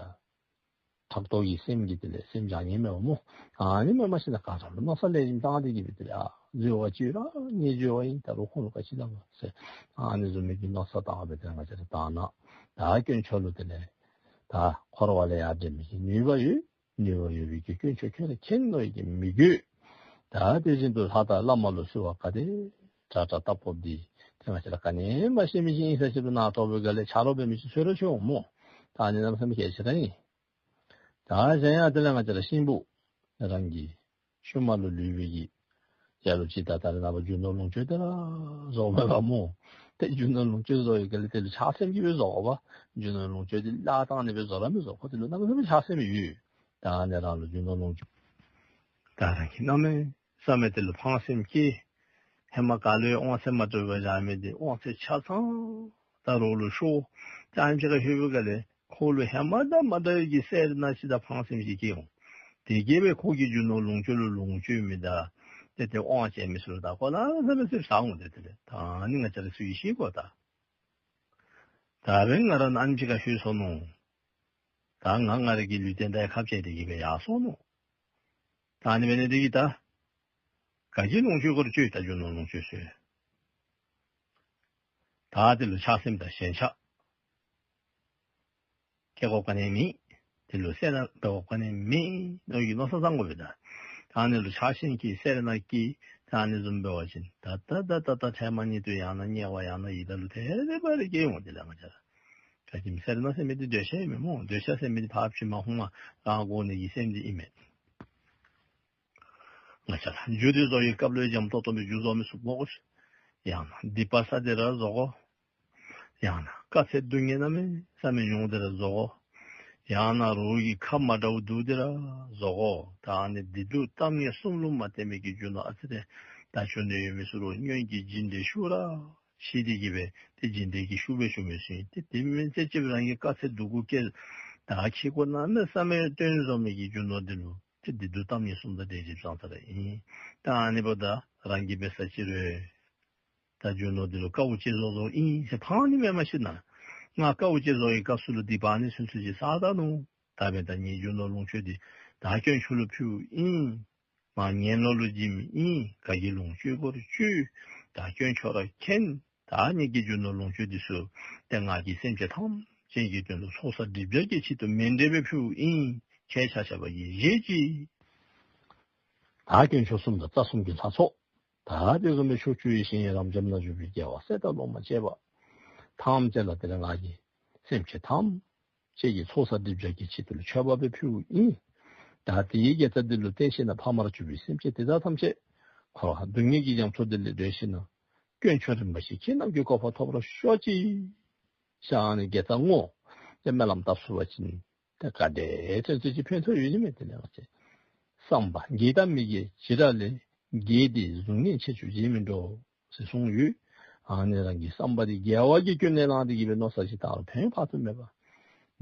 ཕྲག་དོག་གི་སེམས་ཀྱིས་དེ་ལས་སེམས་བྱང་ཉེན་མེད་པ་སྨོ། ཨ་ནི་མེནམ་ཤེས་ན་ག་ར་ལུ་མནོ་བསམ་ལེགས་ཤོམ་བཏང་སྟེ་གི་སྦེ་དེ་ལས་ཨ་འཛོལ་བ་ཅིག་ར་ངེ་འཛོལ་བ་ཨིན། ད་རུང་ཁོང་ལུ་ག་ཅི་སླབ་པ་ཟེར་ཨ་ནི་བཟུམ་མའི་གི་མནོ་བསམ་བཏང་སྦེ་དེ་ལས་ང་བཅས་ར་དག་སྣང་ད་དཀོན་མཆོག་ལུ་དེ་ལས་ད་འཁོར་བ་ལས་ཡར་འདྲེན་མི་གི་ནུས་པ་ཡོད། ནུས་པ་ཡོད་པའི་གི་དཀོན་མཆོག་ཁྱོད་ར་མཁྱེན་མནོ་ཡི་གི་མི་དགོས། ད་དེ་བཞིན་དུ་ལྷ་དང་བླ་མ་ལུ་གསོལ་བ་ག་དེ་དྲག་དྲག་བཏབ་དགོཔ་འདི་ཏེ་ང་བཅས་ར་ག་ནི་མ་ཤེས་མི་ཅིག་ཨིན་ས་ཅིག་ལུ་ནཱ་གྲོགས་པོའི་སྒང་ལས་ཆ་རོགས་འབད་མི་ཅིག་འཚོལ་ར་འཚོལ་འོང་སྨོ། ད་ཨ་ནི་གནམ་མེད་ས་མེད་གལ་ཆེ་དྲགས་ཨིན། ད་གཞན་ཡང་དེ་ལས་ང་བཅས་ར་གཤིན་པོ་རང་གི་ཤུལ་མ་ལུ་ལུས་པའི་གི་ཡ་ལུ་ཅིག་ད་ད་རེས་ནངས་པ་རྒྱུ་ནོར་ལོངས་སྤྱོད་དེ་ར་བཟོ་མེད་པ་སྨོ། ཏེ་རྒྱུ་ནོར་ལོངས་སྤྱོད་བཟོ་བའི་སྒང་ལས་དེ་ལུ་ཆགས་སེམས་ཀྱིས་སྦེ་བཟོ་དགོ་པ། རྒྱུ་ནོར་ལོངས་སྤྱོད་འདི་བརླག་བཏང་ནི་སྦེ་བཟོ་ར་མི་བཟོ། ཁོ་དེ་ལུ་གནམ་མེད་ས་མེད་ཆགས་སེམས་ཡོད། ད་ཨ་ནི་རང་ལུ་རྒྱུ་ནོར་ལོངས་སྤྱོད་ད་རང་གིས་གནམ་མེད་ས་མེད་དེ་ལུ་ཕངས་སེམས་སྐྱེ། ཧེ་མ་ག་ལུ་ཡང་དབང་ཚད་མ་སྤྲོད་པར་བཞག་མི་འདི་དབང་ཚད་ཆ་ཚང་ད་རོགས་ལུ་ཤོར། ད་ཨ་ནེམ་ཅིག་ཁར་ལྷོད་པའི་སྒང་ལས་ཁོ་ལུ་ཧེ་མ་དང་མ་འདྲ་བའི་གི་སེར་སྣ་ཅིག་དང་ཕངས་སེམས་ཅིག་སྐྱེ་འོང་། དེ་གིས་སྦེ་ཁོ་གི་རྒྱུ་ནོར་ལོངས་སྤྱོད་ལུ་ལོངས་སྤྱོད་མི་དང་ཏེ་ཏེ་དབང་བྱིན་མི་ཚུ་ལུ་ད་ཁོ་གནམ་མེད་ས་མེད་སེམས་ཟ་འོང་། ཏེ་དེ་ལས་ད་ཨ་ནི་ང་བཅས་ར་ཚུ་གིས་ཤེས་དགོ། ད་ད་འབདན་ང་ར་ཨ་ནེམ་ཅིག་ཁར་ལྷོད་སོ་ནུག། ད་ང་ང་ར་གི་ལུས་རྟེན་དང་ཁ་འཕྱལ་ཏེ་གི་སྦེ་ཡར་སོ་ནུག། ད་ཨ་ནི་འབད་ནི་དེ་གིས་ད་ག་གི་ལོངས་སྤྱོད་དགོ་རུང་སྤྱོད། ད་རྒྱུ་ནོར་ལོངས་སྤྱོད་ཚུ་ད་དེ་ལུ་ཆགས་སེམས་དང་ཞེན་ཆགས་སྐྱེ་དགོཔ་ག་ནི་མེད། དེ་ལུ་སེར་སྣ་འབད་དགོཔ་ག་ནི་མེད་མནོ་གི་མནོ་བསམ་བཏང་དགོ་པས། ད་ད་ཨ་ནི་ལུ་ཆགས་ཞེན་སྐྱེ་སེར་སྣ་སྐྱེ། ད་ཨ་ནི་བཟུམ་འབད་བ་ཅིན་ད་ད་ད་ད་ད་ཐེངས་མ་ཉིད་དུ་ཡང་ན་དམྱལ་བ་ཡང་ན་ཡི་དྭགས་ལུ་ཐེ་རེ་བ་རེ་སྐྱེ་འོང་། དེ་ལས་ང་བཅས་ར་ག་གིས་སེར་སྣ་ཟེར་མི་འདི་འདོད་ཆགས་ཨིན་མས་སྨོ། འདོད་ཆགས་ཟེར་མི་འདི་ཕར་ཕྱི་མ་ཧཱུྃ་མ་རང་དགོ་ནི་གི་སེམས་འདི་ཨིན་མས། ང་བཅས་ར་རྒྱུ་འདི་བཟོ་བའི་སྐབས་ལུ་འཇམ་ཏོང་ཏོ་སྦེ་རྒྱུ་བཟོ་མི་ཚུགས་སྨོ། ཡང་ན་སྡིག་པ་བསགས་ཏེ་ར་བཟོ་དགོ། ཡང་ན་དཀའ་ཚེགས་སྡུག་བསྔལ་གནམ་མེད་ས་མེད་མྱོང་སྟེ་ར་བཟོ་དགོ། ཡང་ན་རོགས་ཀྱིས་ཁ་མ་འདྲཝ་བསྡུ་སྟེ་ར་བཟོ་དགོ། ད་ཨ་ནི་བདེ་སྡུག་གཏམ་ངན་གསུམ་ལུ་མ་བརྟེན་མི་གི་རྒྱུ་ནོར་ཨ་ཙི་རེ་ད་ཅོག་ནི་ཡོད་མི་ཚུ་རོགས་སྔོན་གྱི་སྦྱིན་འདྲེ་ཤུགས་ར་ཤེས་ཏེ་གི་སྦེ་ཏེ་སྦྱིན་འདྲེ་གི་ཤུགས་སྦེ་ཞུ་མི་ཚུ་ཨིན། ཏེ་དེ་མེན་ཚེ་ཅིག་རང་གི་དཀའ་ཚེགས་སྡུག་ཀུ་བཀལ་ད་ཁེ་ཀོ་གནམ་མེད་ས་མེད་བཏོན་བཟོ་མི་གི་རྒྱུ་ནོར་འདི་ལུ་ཏེ་བདེ་སྡུག་གཏམ་ངན་གསུམ་དང་འདྲེས་ཏེ་བཟོ་ས་ར་ཨིན། ད་ཨ་ནི་འབདཝ་ད་རང་གིས་འབད་ས་ཅིག་རུང་ད་རྒྱུ་ནོར་འདི་ལུ་དཀའཝ་སྤྱད་བཟོ་བཟོཝ་ཨིན་ཟེར་ཕངས་ནི་མེནམ་ཤེས་ན། ང་དཀའཝ་སྤྱད་བཟོ་བའི་སྐབས་སུ་ལུ་སྡིག་པ་ནི་ཚུན་ཚོད་ཅིག་བསགས་ད་ནུག། ད་འབདན་ད་ངེའི་རྒྱུ་ནོར་ལོངས་སྤྱོད་འདི་ད་དཀོན་མཆོག་ལུ་ཕུལཝ་ཨིན། མ་ངན་ནོར་ལུ་བྱིནམ་ཨིན། ག་གི་ལོངས་སྤྱོད་དགོ་རུང་སྤྱོད། ད་དཀོན་མཆོག་ར་མཁྱེན། ད་ངེ་གི་རྒྱུ་ནོར་ལོངས་སྤྱོད་འདི་ཚུ་ཏེ་ང་གིས་སེམས་ཅན་ཐམས་ཅད་ཀྱི་དོན་ལུ་ཚོགས་བསགས་སྒྲིབ་སྦྱང་གི་ཆེད་དུ་མཎྜལ་སྦེ་ཕུལཝ་ཨིན། ཁྱེད་ཆ་ཁྱབ་ཀྱིས་བཞེས་ཅི། ད་དཀོན་མཆོག་གསུམ་དང་རྩ་གསུམ་གྱི་ལྷ་ཚོགས། ད་དེ་བཟུམ་མའི་ཕྱོགས་བཅུའི་ཞིང་རབ་འབྱམས་ན་བཞུགས་པའི་རྒྱལ་བ་སྲས་དང་སློབ་མ་བཅས་པ་ཐམས་ཅད་ལུ་དེ་ལས་ང་གིས་སེམས་ཅན་ཐམས་ཅད་ཀྱི་ཚོགས་བསགས་སྒྲིབ་སྦྱང་གི་ཆེད་དུ་ལུ་མཆོད་པ་སྦེ་ཕུལཝ་ཨིན། ད་དེའི་དགེ་རྩ་འདི་ལུ་བརྟེན་ཞིན་ན་ཕ་མར་གྱུར་པའི་སེམས་ཅན་དེ་དག་ཐམས་ཅད་འཁོར་བ་སྡུག་བསྔལ་གྱི་རྒྱ་མཚོ་འདི་ལས་སྒྲོལ་ཞིན་ན་དཀོན་མཆོག་རིན་པོ་ཆེ་ཁྱེད་རྣམས་ཀྱི་གོ་འཕང་ཐོབ་པར་ཤོག་ཅིག། ཞེས་ཨ་ནི་དགེ་རྩ་བསྔོ་སྟེ་སྨོན་ལམ་བཏབ་ཚུགས་པ་ཅིན་ཏེ་ག་དེ་ཚུན་ཚོད་ཅིག་ཕན་ཐོགས་ཡོད་ནི་མས། དེ་ལས་ང་བཅས་བསམ་པ་དགེ་དང་མི་དགེ་བྱེ་བྲག་ལས། དགེ་འདིས་གཟུགས་བརྙན་ཕྱེད་བཅུ་བྱེད་མི་འགྲོ། ཟེར་གསུངས་ཡོད། ཨ་ནི་རང་གི་བསམ་པ་འདི་དགེ་བ་གི་ཀུན་ནས་བསླངས་ཏེ་གི་སྦེ་མནོ་བསམ་ཅིག་བཏང་རུང་ཕན་ཡོན་དཔག་ཏུ་མེད་པ།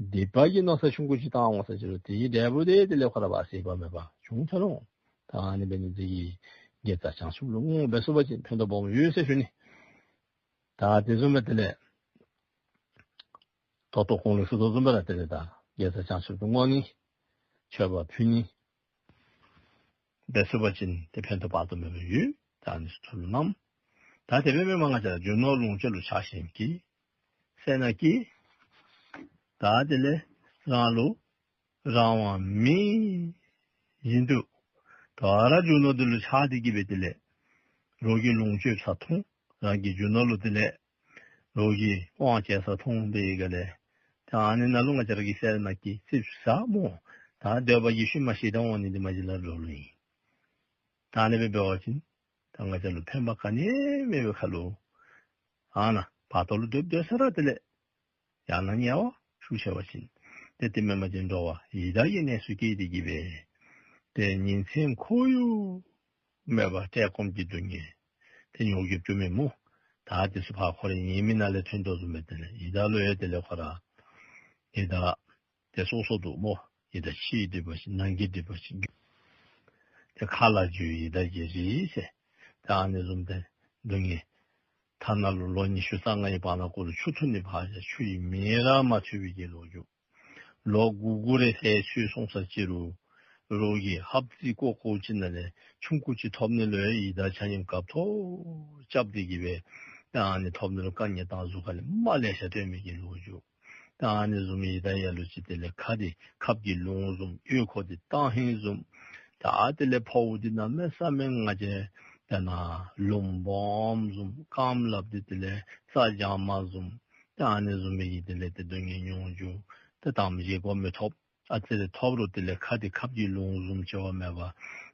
སྡིག་པ་གི་མནོ་བསམ་ཆུང་ཀུ་ཅིག་བཏང་འོང་ས་ཅིག་རུང་དེའི་འབྲས་བུ་དེ་དེ་ལས་ཁོ་ར་བ་སྲིད་པ་མེད་པ་བྱུང་ཚར་འོང་། ད་ཨ་ནི་འབད་ནི་འདི་གིས་དགེ་རྩ་བྱང་ཆུབ་ལུ་བསྔོ་འབད་ཚུགས་པ་ཅིན་ཕན་ཐོགས་སྦོམ་ཡོད་ཟེར་ཞུ་ནི། ད་དེ་བཟུམ་སྦེ་དེ་ལས་ད་ལྟོ་གོང་ལུ་ཞུ་དོ་བཟུམ་སྦེ་ར་དེ་ལས་ད་དགེ་རྩ་བྱང་ཆུབ་ཏུ་བསྔོ་ནི་མཆོད་པ་ཕུལ་ནི་འབད་ཚུགས་པ་ཅིན་ཏེ་ཕན་ཐོགས་དཔག་ཏུ་མེད་པ་ཡོད། ད་ཨ་ནི་ཚུ་ཐུགས་ལུ་བསྣམ། ད་དེ་སྦེ་མེན་པར་ང་བཅས་ར་རྒྱུ་ནོར་ལོངས་སྤྱོད་ལུ་ཆགས་ཞེན་སྐྱེ། སེར་སྣ་སྐྱེ། ད་དེ་ལས་རང་ལུ་རང་དབང་མེད་བཞིན་དུ་ད་རུང་རྒྱུ་ནོར་འདི་ལུ་ཆགས་ཏེ་གི་སྦེ་དེ་ལས་རོགས་ཀྱི་ལོངས་སྤྱོད་ཟ་འཐུང་། རང་གི་རྒྱུ་ནོར་ལུ་དེ་ལས་རོགས་ཀྱིས་དབང་བྱས་ཟ་འཐུང་སྦེ་ཡི་ག་ལས། ད་ཨ་ནི་ནང་ལུ་ང་བཅས་ར་གི་སེར་སྣ་སྐྱེ་ཙིགཔ་ཟ་སྨོ། ད་འདོད་པ་གི་ཤུལ་མ་ཞེ་སྡང་འོང་ནི་འདི་མ་གཞི་ལས་རོགས་ལུ་ཨིན། ད་ཨ་ནི་སྦེ་འབད་བ་ཅིན་ད་ང་བཅས་ལུ་ཕན་པ་ག་ནི་མེད་པའི་ཁར་ལུ་ཨ་ནཱ་བར་དོ་ལུ་སྡོད་སྡོད་ས་ར་དེ་ལས་ཡང་ན་དམྱལ་བ་ཤུགས་ཆེ་བ་ཅིན་ཏེ་དེ་མེན་པ་ཅིན་འགྲོ་བ་ཡི་དྭགས་ཀྱི་གནས་སུ་སྐྱེས་ཏེ་གི་སྦེ་ཏེ་ཉིན་མཚན་ཁོར་ཡུག་མེད་པར་བཀྲེས་སྐོམ་གྱི་སྡུག་བསྔལ་ཏེ་མྱོང་རྒྱུ་བྱུང་མས་སྨོ། ད་དེ་ཚུ་ཕར་ཁོ་རའི་ཉེས་དམིགས་ནང་ལས་ཐོན་དོ་བཟུམ་སྦེ་དེ་ལས་ཡི་དྭགས་ལུ་ཡང་དེ་ལས་ཁོ་ར་ཡི་དྭགས་ཏེ་སོ་སོ་འདུག་སྨོ། ཡི་དྭགས་ཕྱིའི་སྒྲིབ་པ་ཅིག་ནང་གི་སྒྲིབ་པ་ཅིག། ཏེ་མཁའ་ལ་འགྱུར་ཡི་དྭགས་ཀྱི་རིགས་ཟེར། ཏེ་ཨ་ནི་བཟུམ་ཏེ་སྡུག་བསྔལ་ཐ་ན་ལུ་ལོ་ཉི་ཤུ་རྩ་ལྔའི་བར་ན་ཀོ་ལུ་ཆུ་འཐུང་ནི་ཕར་བཞག་ཆུ་ཡི་མེ་ར་མ་ཐོན་པའི་གི་ལོ་རྒྱུས། ལོ་དགུ་དགུ་རེ་ལྷས་ཚུད་སོང་ས་ཅིག་རུང་རོགས་ཀྱིས་ཧབ་རྩིས་བཀོ་བཀོཝ་ཅིག་ནང་ལས་ཆུང་ཀུ་ཅིག་ཐོབ་ནི་ལུ་ཡི་དྭགས་ཆ་མཉམ་དགའ་ཏོག་ཏོ་རྐྱབ་སྟེ་གི་སྦེ་ད་ཨ་ནི་ཐོབ་ནི་ལུ་དཀའ་ངལ་དང་གཟུགས་ཁ་ལས་མ་ལེ་ཤ་སྟོན་མི་གི་ལོ་རྒྱུས། ད་ཨ་ནི་བཟུམ་ཡི་དྭགས་ལ་ལུ་ཅིག་དེ་ལས་ཁ་འདི་ཁབ་ཀྱི་ལུང་བཟུམ། ཨོལ་ཀོ་འདི་གཏང་ཧིང་བཟུམ། ད་དེ་ལས་ཕོཝ་འདི་གནམ་མེད་ས་མེད་ང་བཅས་ད་ན་ལུང་སྦོམ་བཟུམ། རྐངམ་ལགཔ་འདི་དེ་ལས་རྩྭ་སྦྱང་མ་བཟུམ། ད་ཨ་ནི་བཟུམ་མའི་གི་དེ་ལས་ཏེ་སྡུག་བསྔལ་མྱོང་རྒྱུ། ད་དམ་ཅན་གོ་མི་ཐོབ། ཨ་ཙི་རེ་ཐོབ་རུང་དེ་ལས་ཁ་འདི་ཁབ་ཀྱི་ལུང་བཟུམ་ཅིག་བ་མེད་པར་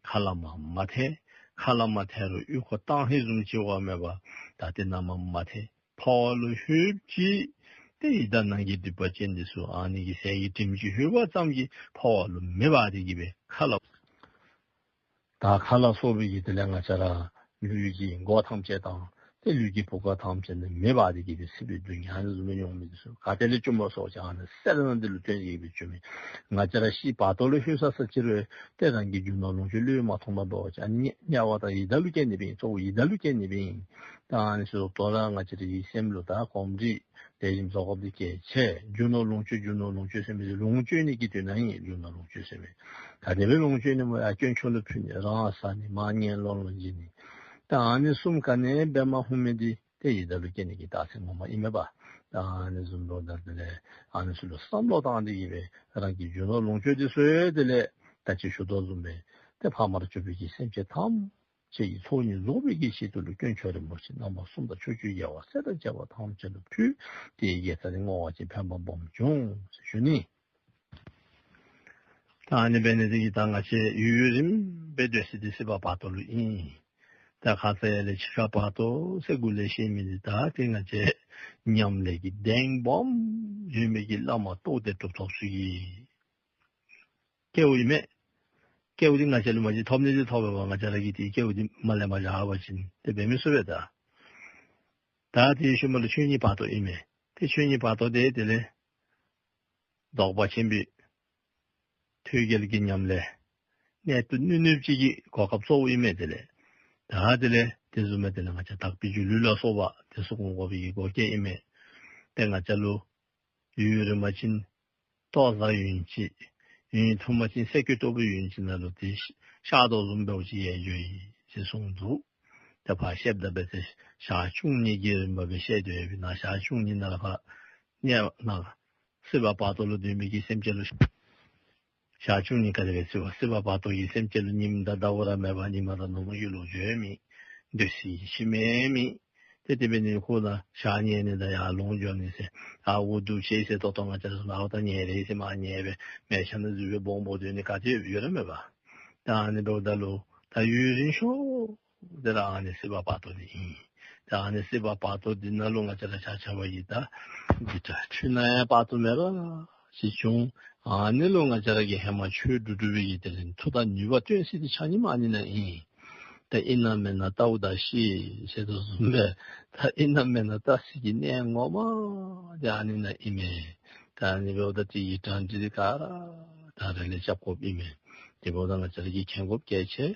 ཁ་ལས་མར་མ་ཐལ། ཁ་ལས་མ་ཐལ་རུང་ཨོལ་ཀོ་གཏང་ཧིང་བཟུམ་ཅིག་བ་མེད་པར་ད་དེ་གནམ་མ་མ་ཐལ། ཕོཝ་ལུ་ལྷོདཔ་ཅིག་ཏེ་ཡི་དྭགས་ནང་གི་སྡིག་པ་ཅན་འདི་ཚུ་ཨ་ནི་གི་ཟས་ཀྱི་དྲིམ་ཅིག་ལྷོད་པ་ཙམ་གྱིས་ཕོཝ་ལུ་མེ་འབར་ཏེ་གི་སྦེ་ཁ་ལས། ད་ཁ་ལ་སོགས་པའི་གི་དེ་ལས་ང་བཅས་ར་ལུས་ཀྱི་མགོ་ཐམས་ཅད་དང་ཏེ་ལུས་ཀྱི་བུ་ག་ཐམས་ཅད་ནི་མེ་འབར་ཏེ་གི་སྦེ་སྲིད་པའི་སྡུག་བསྔལ་ཨ་ནི་བཟུམ་སྦེ་མྱོང་མི་འདི་ཚུ་ག་ཏེ་ལས་བྱུངམ་སྨོ་ཟེར་བ་ཅིན་ཨ་ནི་སེམས་ནང་འདི་ལུ་བརྟེན་ཏེ་གི་སྦེ་བྱུང་མི། ང་བཅས་ར་ཤི་བར་དོ་ལུ་ལྷོད་ས་ས་ཅིག་རུང་ཏེ་རང་གི་རྒྱུ་ནོར་ལོངས་སྤྱོད་བློས་མ་ཐོངམ་འབད་བ་ཅིན་ཨ་ནི་དམྱལ་བ་དང་ཡི་དྭགས་ལུ་སྐྱེ་ནི་སྦེ་ཨིན། གཙོ་བོ་ཡི་དྭགས་ལུ་སྐྱེ་ནི་སྦེ་ཨིན། ད་ཨ་ནི་ཚུ་དོ་རུང་ང་བཅས་རའི་སེམས་ལུ་ད་གོམས་འདྲིས་ལེགས་ཤོམ་བཟོ་དགོཔ་འདི་གལ་ཆེ། རྒྱུ་ནོར་ལོངས་སྤྱོད་རྒྱུ་ནོར་ལོངས་སྤྱོད་ཟེར་མི་འདི་ལོངས་སྤྱོད་ནི་གི་དོན་ཨིན། རྒྱུ་ནོར་ལོངས་སྤྱོད་ཟེར་མི་ག་དེ་སྦེ་ལོངས་སྤྱོད་ནི་སྨོ། ཡར་དཀོན་མཆོག་ལུ་ཕུལ་ནི། རང་ཟ་ནི། མར་ངན་སློང་ལུ་འབྱིན་ནི། ད་ཨ་ནི་གསུམ་ག་ནི་འབད་མ་ནུམ་མི་འདི་ཏེ་ཡི་དྭགས་ལུ་སྐྱེ་ནི་གི་རྟགས་མཚན་ངོ་མ་ཨིན་མས་པ། ད་ཨ་ནི་བཟུམ་འབདཝ་ད་དེ་ལས་ཨ་ནི་ཚུ་ལུ་བསམ་བློ་བཏང་སྟེ་གི་སྦེ་རང་གི་རྒྱུ་ནོར་ལོངས་སྤྱོད་འདི་ཚུ་དེ་ལས་ད་ཅི་ཞུ་དོ་བཟུམ་སྦེ་ཏེ་ཕ་མར་གྱུར་པའི་གི་སེམས་ཅན་ཐམས་ཅད་ཀྱི་ཚོགས་གཉིས་རྫོགས་པའི་གི་ཆེད་དུ་ལུ་དཀོན་མཆོག་རིན་པོ་ཆེ་རྣམ་པ་གསུམ་དང་ཕྱོགས་བཅུའི་རྒྱལ་བ་སྲས་དང་བཅས་པ་ཐམས་ཅད་ལུ་ཕུལ། དེའི་དགེ་རྩ་ནི་བསྔོ་བ་ཅིན་ཕན་པ་སྦོམ་འབྱུང་ཟེར་ཞུ་ནི། ད་ཨ་ནི་འབད་ནི་འདི་གིས་ད་ང་བཅས་ཡུན་རིངམོ་སྦེ་སྡོད་ས་འདི་སྲིད་པ་བར་དོ་ལུ་ཨིན། ད་ཁ་ཙ་ཡར་ལས་འཆི་ཁ་བར་དོ་ཟེར་གུ་ལས་བཤད་མི་འདི་ད་ཏེ་ང་བཅས་ཉམས་ལེན་གྱི་གདེང་སྦོམ་ཡོད་མི་གི་བླ་མ་རྟོགས་ལྡན་གྲུབ་ཐོབ་ཚུ་གི་སྐལཝ་ཨིན་མས། སྐལཝ་འདི་ང་བཅས་ལུ་མ་གཞི་ཐོབ་ནི་འདི་ཐོབ་པས་པ། ང་བཅས་ར་གིས་དེའི་སྐལཝ་འདི་མ་ལེན་པར་བཞག་པ་ཅིན་ཏེ་འབད་མི་ཚུགས་པས་ད། ད་དེའི་ཤུལ་མ་ལུ་ཆོས་ཉིད་བར་དོ་ཨིན་མས། ཏེ་ཆོས་ཉིད་བར་དོ་དེ་དེ་ལས་རྫོགས་པ་ཆེན་པོའི་ཐོད་རྒལ་གྱི་ཉམས་ལེན་གནད་དུ་བསྣུན་བསྣུནམ་ཅིག་གི་གོ་སྐབས་གཙོ་བོ་ཨིན་མས། དེ་ལས་ད་དེ་ལས་དེ་བཟུམ་སྦེ་དེ་ལས་ང་བཅས་དག་པའི་སྒྱུ་ལུས་ལ་སོགས་པ་དེ་ཚུ་སྒོམ་དགོ་པའི་གི་གོ་སྐབས་ཨིན་མས། ཏེ་ང་བཅས་ལུ་ཡུན་རིངམོ་ཅིག་ལྟོ་བཟའ་ཡུན་ཅིག་ཡུན་ཐུང་མ་ཅིག་སེ་གོལ་གཏོགས་པའི་ཡུན་ཅིག་ནང་ལུ་ཏེ་ཤ་ཤ་དོ་བཟུམ་འབདཝ་ཅིག་ཡལ་འགྱོ་ཡི་ཟེར་གསུངས་འདུག། ཏེ་ཕར་བཤདཔ་ད་འབད་ཚེ་ཞག་བཅུ་གཉིས་ཀྱི་རིམ་པ་སྦེ་བཤད་དོ་ཡོད་པས། ནཱ་ཞག་བཅུ་གཉིས་ནང་ལུ་ཕར་དམྱལ་ནང་སྲིད་པ་བར་དོ་ལུ་སྡོད་མི་གི་སེམས་ཅན་ལུ་ཞག་བཅུ་གཉིས་ག་དེ་སྦེ་སྲིད་པ་སྲིད་པ་བར་དོ་གི་སེམས་ཅན་ལུ་ཉིམ་དང་ཟླཝ་ར་མེད་པར་ཉི་མ་དང་ནུབ་མོ་གི་ལོ་རྒྱུས་མེད། སྡོད་སའི་ཁྱིམ་མེད། ཏེ་དེ་འབད་ནི་ཁོ་ན་ཞག་ཉལ་ནི་དང་ཡར་ལོང་འགྱོ་ནི་ཟེར་ཨརཝ་བརྡུང་ཅི་ཟེར་ཏོག་ཏོ་ང་བཅས་ར་ཚུ་ཨརཝ་དང་ཉལ་རེ་ཟེར་མར་ཉལ་སྦེ་མལ་ཆ་ནང་འཛུལ་སྦེ་སྦོམ་སྦོམ་སྡོད་ནི་ག་ཏེ་ཡོད་ར་མེད་པ། ད་ཨ་ནི་འབདཝ་ད་ལུ་ད་ཡུན་རིང་ཤོས་དེ་ར་ཨ་ནི་སྲིད་པ་བར་དོ་འདི་ཨིན། ད་ཨ་ནི་སྲིད་པ་བར་དོ་འདི་ནང་ལུ་ང་བཅས་ར་ཆ་ཁྱབ་ཀྱིས་ད་འདི་ད་འཁྲུལ་སྣང་ཡང་དཔག་ཏུ་མེད་པ་ཅིག་བྱུང་། ཨ་ནི་ལུ་ང་བཅས་ར་གིས་ཧེ་མ་ཆོས་སྒྲུབ་སྒྲུབ་པའི་གི་དེ་ལས་མཐུ་དང་ནུས་པ་བཏོན་ས་འདི་ཆ་མཉམ་ཨ་ནི་ནང་ཨིན། ད་ཨིན་ན་མེན་ན་བལྟཝ་ད་ཤེས་ཟེར་དོ་བཟུམ་སྦེ་ད་ཨིན་ན་མེན་ན་བལྟ་ས་གི་གནས་ངོ་མ་འདི་ཨ་ནི་ནང་ཨིན་མས། ད་ཨ་ནི་འབདཝ་ད་དེ་གི་གྲངས་འདི་ག་ར་ད་རེས་ལས་རྐྱབ་དགོཔ་ཨིན་མས། དེ་འབདཝ་ད་ང་བཅས་ར་གིས་མཁྱེན་དགོཔ་གལ་ཆེ།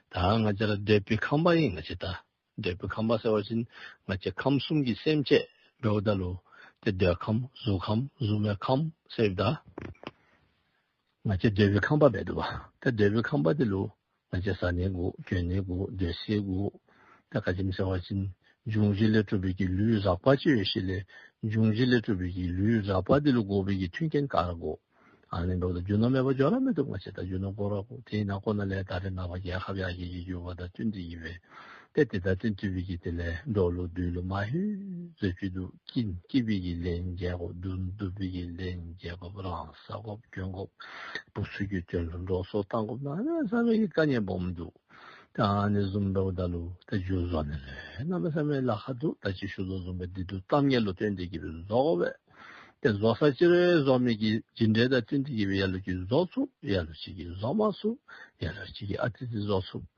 ད་ང་བཅས་ར་འདོད་པའི་ཁང་པ་ཨིན། ང་བཅས་ད་འདོད་པའི་ཁང་པ་ཟེར་བ་ཅིན་ང་བཅས་ཁམས་གསུམ་གྱི་སེམས་ཅན་འབདཝ་ད་ལུ་ཏེ་འདོད་ཁམས་གཟུགས་ཁམས་གཟུགས་མེད་ཁམས་ཟེརཝ་ད་ང་བཅས་འདོད་པའི་ཁང་པ་འབད་དོ་བ། ཏེ་འདོད་པའི་ཁང་པ་འདི་ལུ་ང་བཅས་ཟ་ནི་དགོ། གྱོན་ནི་དགོ། སྡོད་ས་དགོ། ཏེ་ག་ཅི་སྨོ་ཟེར་བ་ཅིན་འབྱུང་བཞི་ལས་གྲུབ་པའི་གི་ལུས་རགས་པ་ཅིག་ཡོད་ཞིནམ་ལས་འབྱུང་བཞི་ལས་གྲུབ་པའི་གི་ལུས་རགས་པ་འདི་ལུ་དགོ་པའི་གི་མཐུན་རྐྱེན་ག་ར་དགོ། ཨ་ནི་འབདཝ་ད་རྒྱུ་ནོར་མེད་པར་འགྱོ་ར་མི་བཏུབ། ང་བཅས་ད་རྒྱུ་ནོར་དགོ་ར་དགོ། དེ་ནང་ཁོ་ན་ལས་ད་རེས་ནངས་པ་རྒྱལ་ཁབ་ཡར་རྒྱས་ཀྱི་འགྱོ་བ་དང་བསྟུན་ཏེ་གི་སྦེ་ཏེ་དེ་དང་བསྟུན་ཏེ་སྦེ་གི་དེ་ལས་འགྲོ་ལུགས་སྡོད་ལུགས་མ་ལྷོད་བཟོ་ཅི་འདུག། སྐྱིད་སྐྱིད་པའི་གི་ལན་འཇལ་དགོ། སྡུག་སྡུག་པའི་གི་ལན་འཇལ་དགོ། རང་ཟ་དགོ། གྱོན་དགོ། བུ་ཚུ་གི་དོན་ལུ་འགྲོ་སོང་བཏང་དགོ། གནམ་མེད་ས་མེད་ཀྱི་དཀའ་ངལ་སྦོམ་འདུག། ད་ཨ་ནི་བཟུམ་འབདཝ་ད་ལུ་ད་རྒྱུ་བཟོ་ནི་ལས་གནམ་མེད་ས་མེད་ལཱ་ཁག་འདུག། ད་ཅི་ཞུ་དོ་བཟུམ་སྦེ་བདེ་སྡུག་གཏམ་ངན་ལུ་བརྟེན་ཏེ་གི་སྦེ་བཟོ་དགོ་པས། ཏེ་བཟོ་ས་ཅིག་རེ་བཟོ་མི་གི་ཇི་འདྲ་དང་བསྟུན་ཏེ་གི་སྦེ་ལ་ལུ་ཅིག་བཟོ་ཚུགས། ལ་ལུ་ཅིག་གིས་བཟོ་མ་ཚུགས། ལ་ལུ་ཅིག་གིས་ཨ་ཙི་ཙི་བཟོ་ཚུགས།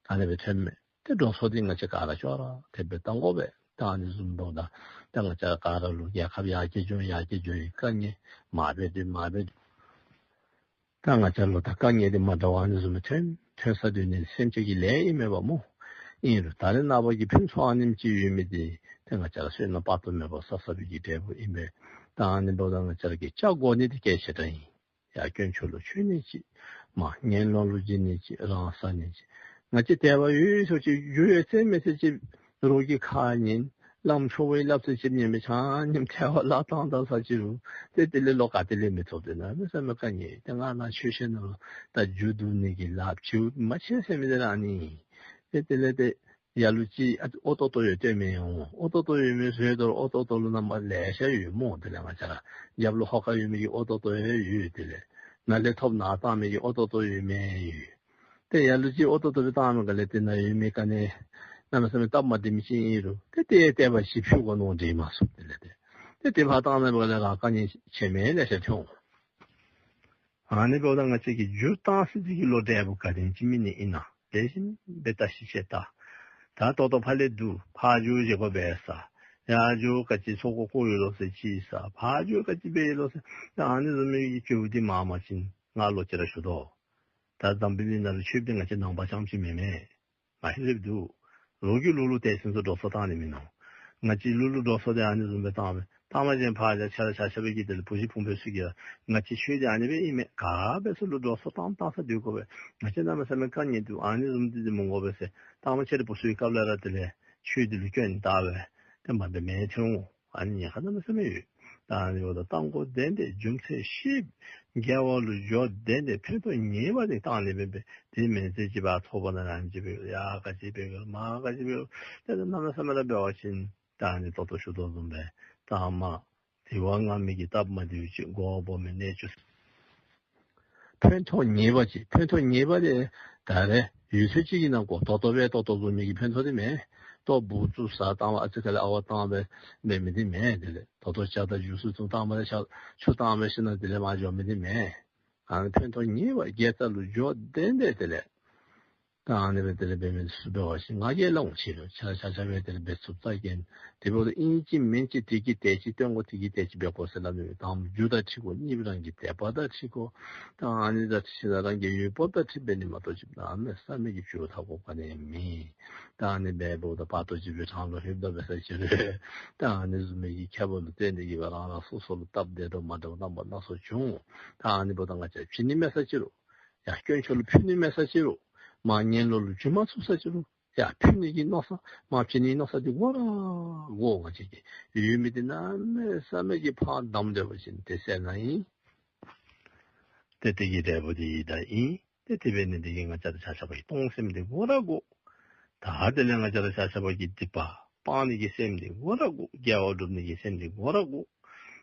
ཨ་ནི་སྦེ་ཐོན་མས། ཏེ་འགྲོ་སོང་འདི་ང་བཅས་ག་ར་ཅོག་ར་འཐདཔ་སྦེ་བཏང་དགོ་པས། ད་ཨ་ནི་བཟུམ་འབདཝ་ད་ད་ང་བཅས་ག་ར་ལུ་རྒྱལ་ཁབ་ཡར་རྒྱས་འགྱོ་ཡར་རྒྱས་འགྱོ་བའི་དཀའ་ངལ་མར་སྦེ་སྡོད་མར་སྦེ་སྡོད། ད་ང་བཅས་ལུ་ད་དཀའ་ངལ་འདི་མ་འདྲཝ་ཨ་ནི་བཟུམ་སྦེ་ཐོན། ཐོན་ས་དེ་ནི་སེམས་ཅན་གྱི་ལས་ཨིན་མས་པ་སྨོ། ཨིན་རུང་ད་རེས་ནངས་པ་གི་ཕུན་ཚོགས་ཨ་ནེམ་ཅིག་ཡོད་མི་དེ་ཏེ་ང་བཅས་ར་བསོད་ནམས་དཔག་ཏུ་མེད་པ་བསགས་བསགས་པའི་གི་འབྲས་བུ་ཨིན་པས། ད་ཨ་ནི་འབདཝ་ད་ང་བཅས་ར་གིས་བཅའ་དགོ་ནི་དེ་གལ་ཆེ་དྲགས་ཨིན། ཡར་དཀོན་མཆོག་ལུ་མཆོད་ནི་ཅིག། མར་ངན་སློང་ལུ་འཇིགས་ནི་ཅིག། རང་བསགས་ནི་ཅིག། ང་བཅས་དད་པ་ཡོད་ཡོད་ཚུ་ཅིག་རྒྱུ་ཡོད་ཚད་མེད་ཚད་ཅིག་རོགས་ཀྱི་ཁ་ཉན། བླམ་ཆོསཔ་གི་སླབ་ཚུལ་ཅིག་ཉན་མི་ཆ་མཉམ་ཐལ་བར་བརླག་བཏང་ད་ས་ཅིག་རུང་ཏེ་དེ་ལས་ལོག་ག་ཏེ་ལས་མི་ཐོབ། ཏེ་གནམ་མེད་ས་མེད་དཀའ་ངལ། ཏེ་ང་ནཱ་ཆོས་བཤད་ནི་ལུ་ད་རྒྱུ་བསྡུ་ནི་གི་ལཱ་བྱེཝ་མ་ཆེ་ཟེར་མི་དེ་ར་ཨ་ནི། ཏེ་དེ་ལས་ཏེ་ལ་ལུ་ཅིག་ཨ་ཨོ་ཏོ་ཏོ་ཡོད་སྟོན་མི་འོང་། ཨོ་ཏོ་ཏོ་ཡོད་མི་བཟོ་དོ་རུང་ཨོ་ཏོ་ཏོ་ལུ་རྣམ་པ་ལེ་ཤ་ཡོད་སྨོ། དེ་ལས་ང་བཅས་ར་རྒྱབ་ལུ་ཧོ་ཀ་ཡོད་མི་གི་ཨོ་ཏོ་ཏོ་ཡང་ཡོད། དེ་ལས་ནཱ་ལས་ཐོབ་ནཱ་བཏང་མི་གི་ཨོ་ཏོ་ཏོ་ཡོད་མི་ཡོད། ཏེ་ལ་ལུ་ཅིག་ཨོ་ཏོ་ཏོ་སྦེ་བཏང་མི་ག་ལས་ཏེ་ནཱ་ཡོད་མི་ག་ནི་གནམ་མེད་ས་མེད་སྟབས་མ་བདེ་མི་ཅིག་ཨིན་རུང་ཏེ་དེ་ལྟ་བུ་ཅིག་ཕུལ་དགོ་མནོ་འདྲེས་མ་སོང་། དེ་ལས་ཏེ་ཏེ་དེ་ཕར་བཏང་མི་ག་ལས་རང་དཀའ་ངལ་ཆེ་མི་ལེ་ཤ་ཐོན་འོང་། ཨ་ནི་འབདཝ་ད་ང་བཅས་ཀྱིས་རྒྱུ་བཏང་ས་ཅིག་གི་ལུ་འབྲས་བུ་ག་དེམ་ཅིག་སྨིན་ནི་ཨིན་ན་ལེགས་ཤོམ་སྦེ་བརྟག་ཞིབ་བྱས་ད། ད་ད་ལྟོ་ཕར་ལས་བསྡུ། ཕར་འགྱོ་བཞེས་སྒོ་འབད་ས། ཡར་འགྱོ་ག་ཅི་ཚོགས་འཁོར་བསྐོར་ཡི་ལོ་ཟེར་ཅིག་ས། ཕར་འགྱོ་ག་ཅི་འབད་ཡི་ལོ་ཟེར། ད་ཨ་ནི་བཟུམ་མའི་གི་བྱེཝ་འདི་མང་མང་ཅིག་ང་ལོག་ཅི་ར་ཞུ་དོ། ད་འཛམ་བུ་གླིང་ནང་ལུ་ཆོསཔ་འདི་ང་བཅས་ནང་པ་རྐྱངམ་ཅིག་མེན་མས། མ་ཧེ་ལེབ་འདུག། རོགས་ཀྱི་ལུགས་ལུ་དད་སེམས་སུ་འགྲོ་སོང་བཏང་ནི་མིན་ནུག། ང་བཅས་ལུགས་ལུ་འགྲོ་སོང་འདི་ཨ་ནི་བཟུམ་སྦེ་བཏང་སྦེ་བཏང་མ་བྱིན་ཕར་ལས་ཆ་ར་ཆ་ཁྱབ་ཀྱིས་དེ་ལས་བུ་གཞི་ཕུང་པོ་ཚུ་གིས་ར་ང་བཅས་ཆོས་འདི་ཨ་ནི་སྦེ་ཨིན་མས། ག་འབད་ས་ལུ་འགྲོ་སོང་བཏང་བཏང་ས་སྡོད་དགོ་པས། ང་བཅས་གནམ་མེད་ས་མེད་དཀའ་ངལ་འདུག། ཨ་ནི་བཟུམ་འདི་འདི་མི་དགོ་པས་ཟེར་བཏང་མ་ཁྱེར་བུ་ཚུ་གི་སྐབས་ལས་ར་དེ་ལས་ཆོས་འདི་ལུ་སྐྱོན་བཏགས་སྦེ་ཏེ་མ་འབད་མི་ཐོན་འོང་། ཨ་ནི་ཉེན་ཁ་གནམ་མེད་ས་མེད་ཡོད། ད་ཨ་ནི་འབདཝ་ད་བཏང་དགོ། དེ་འདི་རྒྱུ་མཚན་ཤེས། དགེ་བ་ལུ་འགྱོ། དེ་འདི་ཕན་ཐོགས་ངེས་པ་འདི་བཏང་ནི་འབད་འབད། དེ་མེན་ཚེ་ཅིག་འབད་ཐོབ་པ་ན་རང་ཅིག་འབད་ཡ་ག་ཅི་འབད་ག་མ་ག་ཅི་འབད། དེ་ལས་གནམ་མེད་ས་མེད་ར་འབད་བ་ཅིན་ད་ཨ་ནི་ད་ལྟོ་ཞུ་དོ་བཟུམ་སྦེ་ད་མ་དེ་བ་ང་མི་གི་སྟབས་མ་བདེཝ་ཅིག་མགུ་བ་བོ་མི་གནས་ཚུལ། ཕན་ཐོགས་ངེས་པ་ཅིག། ཕན་ཐོགས་ངེས་པ་དེ་ད་རེས་ཡུན་ཚད་ཅིག་གི་ནང་འགོར་ཏོག་ཏོ་སྦེ་ཏོག་ཏོ་བཟོ་མི་གི་ཕན་ཐོགས་དེ་མེན། ཏོག་བུ་བཙུགས་ས་བཏང་བ་ཨ་ཙི་ཁ་ལས་ཨ་ཝ་བཏང་སྦེ་འབད་མི་དེ་མེན། དེ་ལས་ཏོག་ཏོ་ཇ་དང་ཇུས་བཙུགས་བཏང་བ་ལས་ཇ་ཆུ་བཏང་སྦེ་ཞིནམ་དེ་ལས་མར་འགྱོ་མི་དེ་མེན། ཨ་ནི་ཕན་ཐོགས་ངེས་པ་དགེ་རྩ་ལུ་འགྱོ། དེ་འདི་དེ་ལས་ད་ཨ་ནི་སྦེ་དེ་ལས་འབད་མི་ཚུ་འབད་བ་ཅིན་ང་རྒྱལ་ལ་འོང་ཅི་རུང་ཆ་ཆ་ཆ་སྦེ་དེ་ལས་འབད་ཚུགསཔ་ད་གིན་དེ་འབདཝ་ད་ཨིན་ཅི་མིན་ཅི་དེ་གི་དེ་ཅིག་སྟོན་དགོ། དེ་གི་དེ་ཅིག་འབད་དགོ་ཟེར་སླབ་མི་དང་རྒྱུ་དང་འཁྲིལ་དགོ། གཉིས་པ་རང་གི་དད་པ་དང་འཁྲིལ་དགོ། ད་ཨ་ནི་དང་འཁྲིལ་ཞིནམ་རང་གི་ཡོན་སྤོབས་དང་འཁྲིལ་འབད་ནི་མ་གཏོགས་ཅིག་གནམ་མེད་ས་མེད་ཀྱི་ཆུ་ཐག་པོ་ག་ནི་མེད། ད་ཨ་ནི་འབདཝ་ད་བར་དོ་ཅིག་སྦེ་གྲང་ལུ་ལྷོདཔ་ད་འབད་ས་ཅིག་རུང་ད་ཨ་ནི་བཟུམ་མའི་གི་ཁྱད་པར་ལུ་བརྟེན་ཏེ་གིས་སྦེ་རང་རང་སོ་སོ་ལུ་སྟབས་བདེ་དོ་མ་བདེཝ་རྣམ་པ་སྣ་ཚོགས་བྱུང་། ད་ཨ་ནི་འབདཝ་ད་ང་བཅས་བྱིན་ནི་མེད་ས་ཅིག་རུང་ཡ་དཀོན་མཆོག་ལུ་ཕུལ་ནི་མེད་ས་ཅིག་རུང་མར་ངན་སློང་ལུ་འཇུག་མ་ཚུགས་ས་ཅིག་རུང་ཡ་ཕུལ་ནི་གི་མནོ་བསམ་མར་བྱིན་ནི་མནོ་བསམ་འདི་དགོ་ར་དགོ། ང་བཅས་ཀྱི་ཡོད་མི་འདི་གནམ་མེད་ས་མེད་ཀྱི་ཕར་བསྡམས་སྡོད་པ་ཅིན་ཏེ་ཟེར་ན་ཨིན། ཏེ་དེ་གི་འབྲས་བུ་འདི་ཡི་དྭགས་ཨིན། ཏེ་དེ་འབད་ནི་འདི་གིས་ང་བཅས་ར་ཆ་ཁྱབ་ཀྱིས་གཏོང་སེམས་འདི་དགོ་ར་དགོ། ད་དེ་ལས་ང་བཅས་ར་ཆ་ཁྱབ་ཀྱིས་སྡིག་པ་སྤང་ནི་གི་སེམས་འདི་དགོ་ར་དགོ། དགེ་བ་སྒྲུབ་ནི་གི་སེམས་འདི་དགོ་ར་དགོ།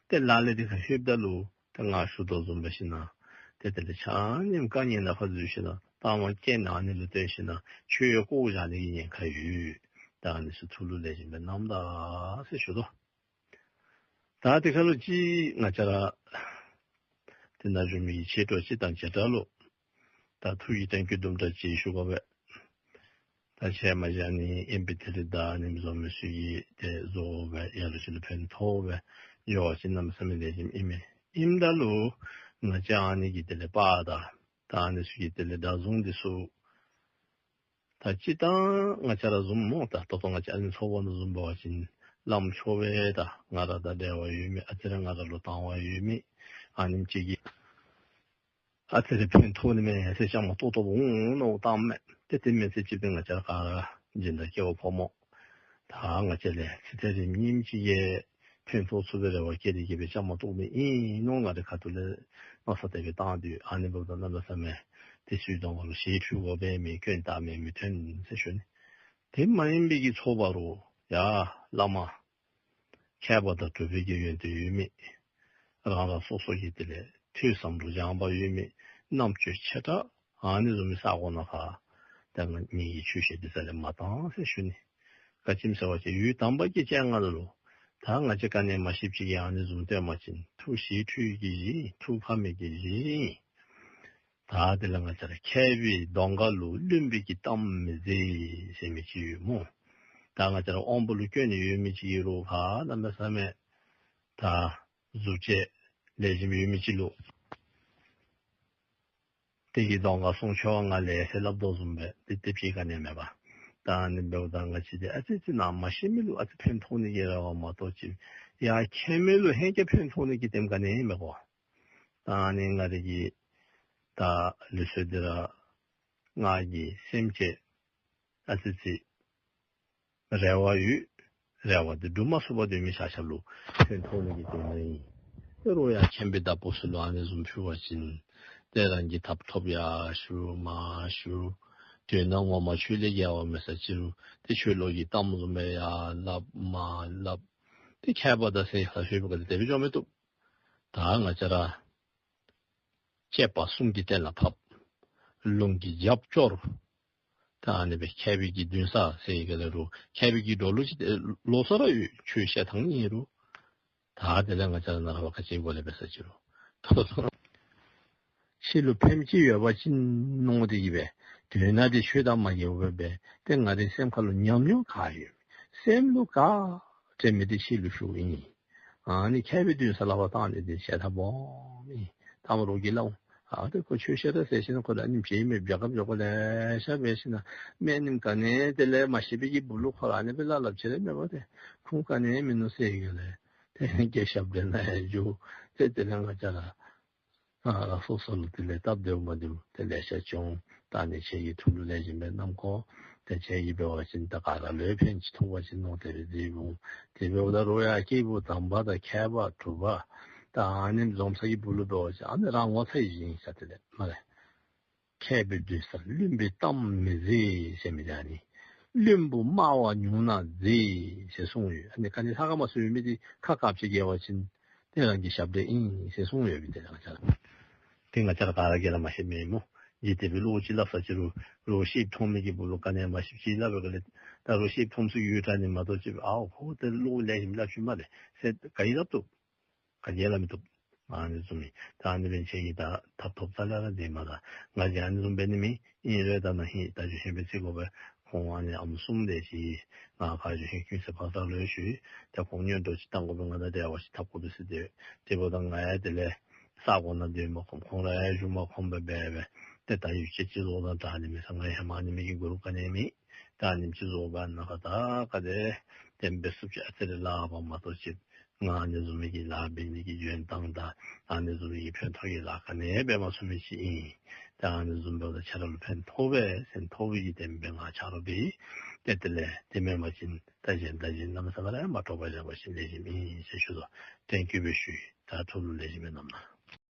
ཏེ་ལ་ལས་འདི་ཁར་ལྷོདཔ་ད་ལུ་ད་ང་ཞུ་དོ་བཟུམ་འབད་ཞིནམ་ཏེ་དེ་ལས་ཆ་མཉམ་དཀའ་ངལ་ནང་ཕར་འཛུལ་ཞིནམ་ལྟ་མ་རྐྱེན་ཨ་ནི་ལུ་བརྟེན་ཞིནམ་ཆོས་བཀོ་བཞག་ནི་གི་ཉེན་ཁ་ཡོད། ད་ཨ་ནི་ཚུ་ཐུགས་ལུ་ལེགས་ཤོམ་སྦེ་བསྣམས་ད་ཟེར་ཞུ་དོ། ད་དེ་ཁར་ལུ་ཅིག་ང་བཅས་ར་དེ་ནང་བཞུགས་མི་གི་མཆེད་གྲོགས་སྤྱི་དང་བྱེ་བྲག་ལུ་ད་ཐུགས་ཀྱི་དོན་གྱི་དུམ་གྲ་ཅིག་ཞུ་དགོ་པས། ད་ཆེ་མ་ཞག་ནི་ཨེམ་པི་ཐི་རི་དང་ཨ་ནི་བཟུམ་མའི་ཚུ་གིས་ཏེ་བཟོ་སྦེ་ཡ་ལུ་ཅིག་ལུ་ཕན་ཐོགས་སྦེ་ཡོད་པ་ཅིན་གནམ་མེད་ས་མེད་ལེགས་ཤོམ་ཨིན་མས། ཨིནམ་ད་ལུ་ང་བཅས་ཨ་ནི་གི་དེ་ལས་པར་དང་ད་ཨ་ནི་ཚུ་གི་དེ་ལས་བདག་བཟུང་འདི་ཚུ་ད་སྤྱིར་བཏང་ང་བཅས་ར་བཟུམ་སྨོ། ད་ད་ལྟོ་ང་བཅས་ཨ་ནི་ཚོགས་པ་ནང་བཟུམ་འབད་བ་ཅིན་བླམ་ཆོསཔ་དང་ང་ར་དང་འབྲེལ་བ་ཡོད་མི་ཨ་ཙི་རེ་ང་ར་ལུ་དང་བ་ཡོད་མི་ཨ་ནེམ་ཅིག་གིས་ཨ་ཙི་རེ་ཕན་ཐོགས་ནི་མས་ཟེར་བཅའ་མར་གཏོགས་གཏོགསཔ་འོང་མནོ་བཏངམ་མས། ཏེ་དེ་མེན་ཚེ་ཅིག་སྦེ་ང་བཅས་ར་ག་ར་སྦྱིན་བདག་སྐྱེ་བོ་ཕོ་མོ་ད་ང་བཅས་ལས་ཚེ་ཐེངས་རིམ་གཉིས་ཅིག་གི་ཕན་ཐོགས་ཚུགས་པའི་རེ་བ་བསྐྱེད་དེ་གིས་སྦེ་བཅའ་མར་གཏོགས་མི་ཨིན་མནོ་ང་རའི་ཁ་ཐུག་ལས་མནོ་བསམ་དེ་སྦེ་བཏང་སྟེ་ཨ་ནི་འབདཝ་ད་གནམ་མེད་ས་མེད་དེ་ཚུ་གདོང་ཁ་ལུ་ཞེ་འཁྲུལ་དགོ་པའི་མི་སྐྱོན་བཏགས་མི་མི་ཐོན་ཟེར་ཞུ་ནི། དེ་མ་ཡིན་པའི་གི་ཚོགས་པ་རུང་ཡ་བླ་མ་མཁས་པ་དང་གྲུབ་པའི་གི་ཡོན་ཏན་ཡོད་མི་རང་རང་སོ་སོ་གི་དེ་ལས་ཐོས་བསམ་ལུ་སྦྱངས་པ་ཡོད་མི་རྣམ་དཔྱོད་ཆེ་དྲགས་ཨ་ནི་བཟུམ་མའི་ས་གོ་ནང་ཁར་ད་ང་ངེ་གི་ཆོས་བཤད་འདི་རྩ་ལས་མ་བཏང་ཟེར་ཞུ་ནི། ག་ཅི་སྨོ་ཟེར་བ་ཅིན་ཡུལ་དམ་པ་གི་སྤྱན་སྔར་ལུ་ད་ང་བཅས་ག་ནི་མ་ཤེསཔ་ཅིག་གིས་ཨ་ནི་བཟུམ་སྟོན་པ་ཅིན་ཐུགས་ཞེ་འཁྲུལ་གྱི་གཞི་ཨིན། ཐུགས་ཕམ་མི་གི་གཞི་ཨིན། ད་དེ་ལས་ང་བཅས་ར་མཁས་པའི་གདོང་ཁ་ལུ་བླུན་པོའི་གི་གཏམ་མི་བཟེད་ཟེར་མི་ཅིག་ཡོད་སྨོ། ད་ང་བཅས་ར་དབང་པོ་ལུ་སྐྱོན་ཡོད་མི་ཅིག་ཨིན་རུང་ཕར་གནམ་མེད་ས་མེད་ད་གཟུགས་བྱད་ལེགས་ཤོམ་ཡོད་མི་ཅིག་ལུ་ དེ་གི་གདོང་ཁར་སྲུང་སྐྱོབ་ང་ལས་ཟེར་སླབ་དོ་བཟུམ་སྦེ་དེ་དེ་ཕྱི་ག་ནི་མེད་པ། ད་ཨ་ནི་འབདཝ་ད་ང་བཅས་དེ་ཨ་ཙི་ཅིག་ནང་མ་ཤེས་མི་ལུ་ཨ་ཙི་ཕན་ཐོགས་ནི་གི་རེ་བ་མ་གཏོགས་ཅིག་ཡར་མཁྱེན་མི་ལུ་ཧེང་སྐལ་ཕན་ཐོགས་ནི་གི་དེམ་ག་ནི་མེད་གོ། ད་ཨ་ནི་ང་རའི་གི་ད་ལུགས་སྲོལ་འདི་ར་ང་གིས་སེམས་ཅན་ཨ་ཙི་ཅིག་རེ་བ་ཡོད། རེ་བ་འདི་འགྲུབ་མ་ཚུགས་པར་སྡོད་མི་ཆ་ཁྱབ་ལུ་ཕན་ཐོགས་ནི་གི་དོན་ལུ་ཨིན། དེ་རུང་ཡང་མཁྱེན་པའི་བདག་པོ་ཚུ་ལུ་ཨ་ནི་བཟུམ་ཞུ་བ་ཅིན་དེ་རང་གིས་ཐབས་ཐོབ་ཡར་ཞུ་མར་ཞུ། དོན་དག་ངོ་མ་ཆོས་ལས་འགལ་བ་མེད་ས་ཅིག་རུང་དེ་ཆོས་ལུགས་ཀྱི་གཏམ་བཟུམ་སྦེ་ཡར་སླབ་མར་སླབ། དེ་མཁས་པ་དང་ཟེར་ཁ་ཤོས་སྦེ་ག་དེ་དེ་སྦེ་འགྱོ་མི་བཏུབ། ད་ང་བཅས་ར་བཅས་པ་གསུམ་གྱིས་གཏན་ལ་ཕབ། ལུང་གིས་རྒྱབ་སྐྱོར། ད་ཨ་ནི་སྦེ་མཁས་པའི་གི་མདུན་ས་ཟེར་ཡི་ག་ལས་རུང་མཁས་པའི་གི་འགྲོ་ལུགས་ཅིག་ལོགས་སུ་ར་ཡོད། ཆོས་བཤད་ཐངས་ཨིན་རུང་། ད་དེ་ལས་ང་བཅས་ར་ནཱ་ར་བ་ཁ་ཅིག་གོ་ལས་འབད་ས་ཅིག་རུང་ད་སོ་ཕྱི་ལུ་ཕན་ཅིག་ཡོད་པ་ཅིན་མནོ་སྟེ་གི་སྦེ་དོན་དག་དེ་ཆོས་དང་མ་འགལ་བར་སྦེ་དེ་ང་རའི་སེམས་ཁ་ལུ་ཉམས་མྱོང་ག་ཡོད། སེམས་ལུ་ག་དྲན་མི་དེ་ཕྱི་ལུ་ཞུཝ་ཨིན། ཨ་ནི་མཁས་པའི་མདུན་ས་ལུ་ཕར་བཏང་ནི་དེ་ཤེས་ཐབས་སྦོམ་ཨིན། ད་མོ་རོགས་ཀྱིས་སླབ་འོང་། ཨ་དེ་ཁོ་ཆོས་བཤད་ད་ཟེར་ཞིནམ་ཁོ་ལུ་ཨ་ནི་བྱེད་མི་བྱ་དགའ་བྱ་དགོ་ལེ་ཤ་འབད་ཞིནམ་མེན་ནི་ག་ནི་དེ་ལས་མ་ཤེས་པའི་གི་སྦུག་ལུ་ཁོ་ར་ཨ་ནི་སྦེ་སླབ་སླབ་ཅི་རེ་མེད་པ་དེ་ཁུངས་ག་ནི་མིན་ནུག་ཟེར་ཡི་ག་ལས་དེ་རྒྱས་ཤོས་འབད་ན་ཡང་འགྱོ། དེ་དེ་ལས་ང་བཅས་ར་ཨ་རང་སོ་སོ་ལུ་དེ་ལས་སྟབས་བདེཝ་མ་བདེཝ་དེ་ལེ་ཤ་བྱུང་། ད་ཨ་ནི་ཁྱེད་ཀྱི་ཐུགས་ལུ་ལེགས་ཤོམ་སྦེ་བསྣམ་དགོ། དེ་ཁྱེད་ཀྱིས་འབད་བ་ཅིན་ད་ག་ར་ལུ་ཡང་ཕན་ཅིག་ཐོགས་པ་ཅིན་མནོ་སྟེ་སྦེ་འདི་འོང་། དེ་འབདཝ་ད་རུང་ཡང་སྐྱེས་བུ་དམ་པ་དང་མཁས་པ་གྲུབ་པ་ད་ཨ་ནི་འཛོམས་ས་གི་སྦུག་ལུ་འབད་བ་ཅིན་ཨ་ནི་རང་ངོ་ཚ་ཡི་ཞིང་ས་དེ་ལས་མ་རེད། མཁས་པའི་མདུན་སར་བླུན་པོའི་གཏམ་མི་བཟོད་ཟེར་མི་དེ་ཨ་ནི། བླུན་པོ་སྨྲ་བ་ཉུང་ན་མཛེས་ཟེར་གསུངས་ཡོད། ཨ་ནི་ག་ནི་ལྷག་མ་སུ་ཡོད་མི་དེ་ཁ་དཀརཔོ་ཅིག་གིས་འབད་བ་ཅིན་དེ་རང་གི་ཞབས་འདྲེན་ཨིན་ཟེར་གསུངས་ཡོད་པའི་དེ་ང་བཅས་ར་དེ་ང་བཅས་ར་ག་ར་གིས་ར་མ་ཤེས་མི་སྨོ། ཇི་ལྟར་སྦེ་བློ་ཅིག་སླབ་ས་ཅིག་རུང་རོགས་ཤེསཔ་མཐོང་མི་གི་སྦུག་ལུ་ག་ནི་མ་ཤེསཔ་ཅིག་སླབ་པའི་ག་ལས་ད་རོགས་ཤེསཔ་མཐོང་ས་ཡོད་དྲགས་ནི་མ་གཏོགས་ཅིག་ཨའོ་ཁོ་དེ་བློ་ལེགས་ཤོམ་སླབ་ཅི་མ་རེད་ཟེར་ག་ཡི་སླབ་བཏུབ། ག་གིས་སླབ་མི་བཏུབ། ཨ་ནི་བཟུམ་ཨིན། ད་ཨ་ནི་འབད་ནི་ཁྱེད་ཀྱིས་ད་ཐབས་ཐོབ་ས་ལས་ར་འདི་མ་ད་ང་གིས་ཨ་ནི་བཟུམ་འབད་ནི་མེད། ཨིན་རུང་ད་ན་ཧིང་ད་བརྗོད་བཞིན་སྦེ་ཅིག་དགོ་པས། ཁོང་ཨ་ནི་ཨམ་གསུམ་དེ་ཅིག་ང་ཁ་བརྗོད་བཞིན་ཀུན་གསལ་ཕ་ས་ལུ་ཞུ། ད་ཁོང་སྔོན་འགྲོ་ཅིག་བཏང་དགོ་པས། ང་དང་འབྲེལ་བ་ཅིག་འཐབ་དགོ་པས་ཟེར་ཏེ། དེ་འབདཝ་ད་ང་ཡང་དེ་ལས་ས་གོ་ནང་སྡོད་མ་ཁོམ། ཁོང་ར་ཡང་བཞུགས་མ་ཁོམ་པར་འབད་འབད་ཏེ་ད་ཡུན་ཅིག་ཅིག་བཟོ་ད་ད་ཨ་ནི་མི་ས་ང་ཡང་ཧེ་མ་ཨ་ནི་མི་གི་གུ་རུབ་ག་ནི་མེད། ད་ཨ་ནེམ་ཅིག་བཟོ་བ་ན་ག་ད་ག་དེ་དེམ་འབད་ཚུགསཔ་ཅིག་ཨ་ཙི་རེ་ལཱ་བ་མ་གཏོགས་ཅིག་ང་ཨ་ནི་བཟུམ་མའི་གི་ལཱ་འབད་ནི་གི་འཇོན་ཐང་དང་ཨ་ནི་བཟུམ་མའི་གི་ཕན་ཐོགས་ཀྱི་ལཱ་ག་ནི་འབད་མ་ཚུགས་མི་ཅིག་ཨིན། ད་ཨ་ནི་བཟུམ་འབདཝ་ད་ཁྱེད་ར་ལུ་ཕན་ཐོགས་པས་ཟེར་ཐོགས་པའི་གི་དེམ་འབད་ང་ཆ་རོགས་འབད། ཏེ་དེ་ལས་དེ་མེན་པ་ཅིན་ད་གཞན་ད་གཞན་གནམ་ས་ག་ར་མ་གཏོགས་པ་བཞག་པ་ཅིན་ལེགས་ཤོམ་ཨིན་ཟེར་ཞུ་དོ། དྲན་སྐུལ་འབད་ཞུ་ཡི། ད་ཐུགས་ལུ་ལེགས་ཤོམ་སྦེ་བསྣམ་གནང་།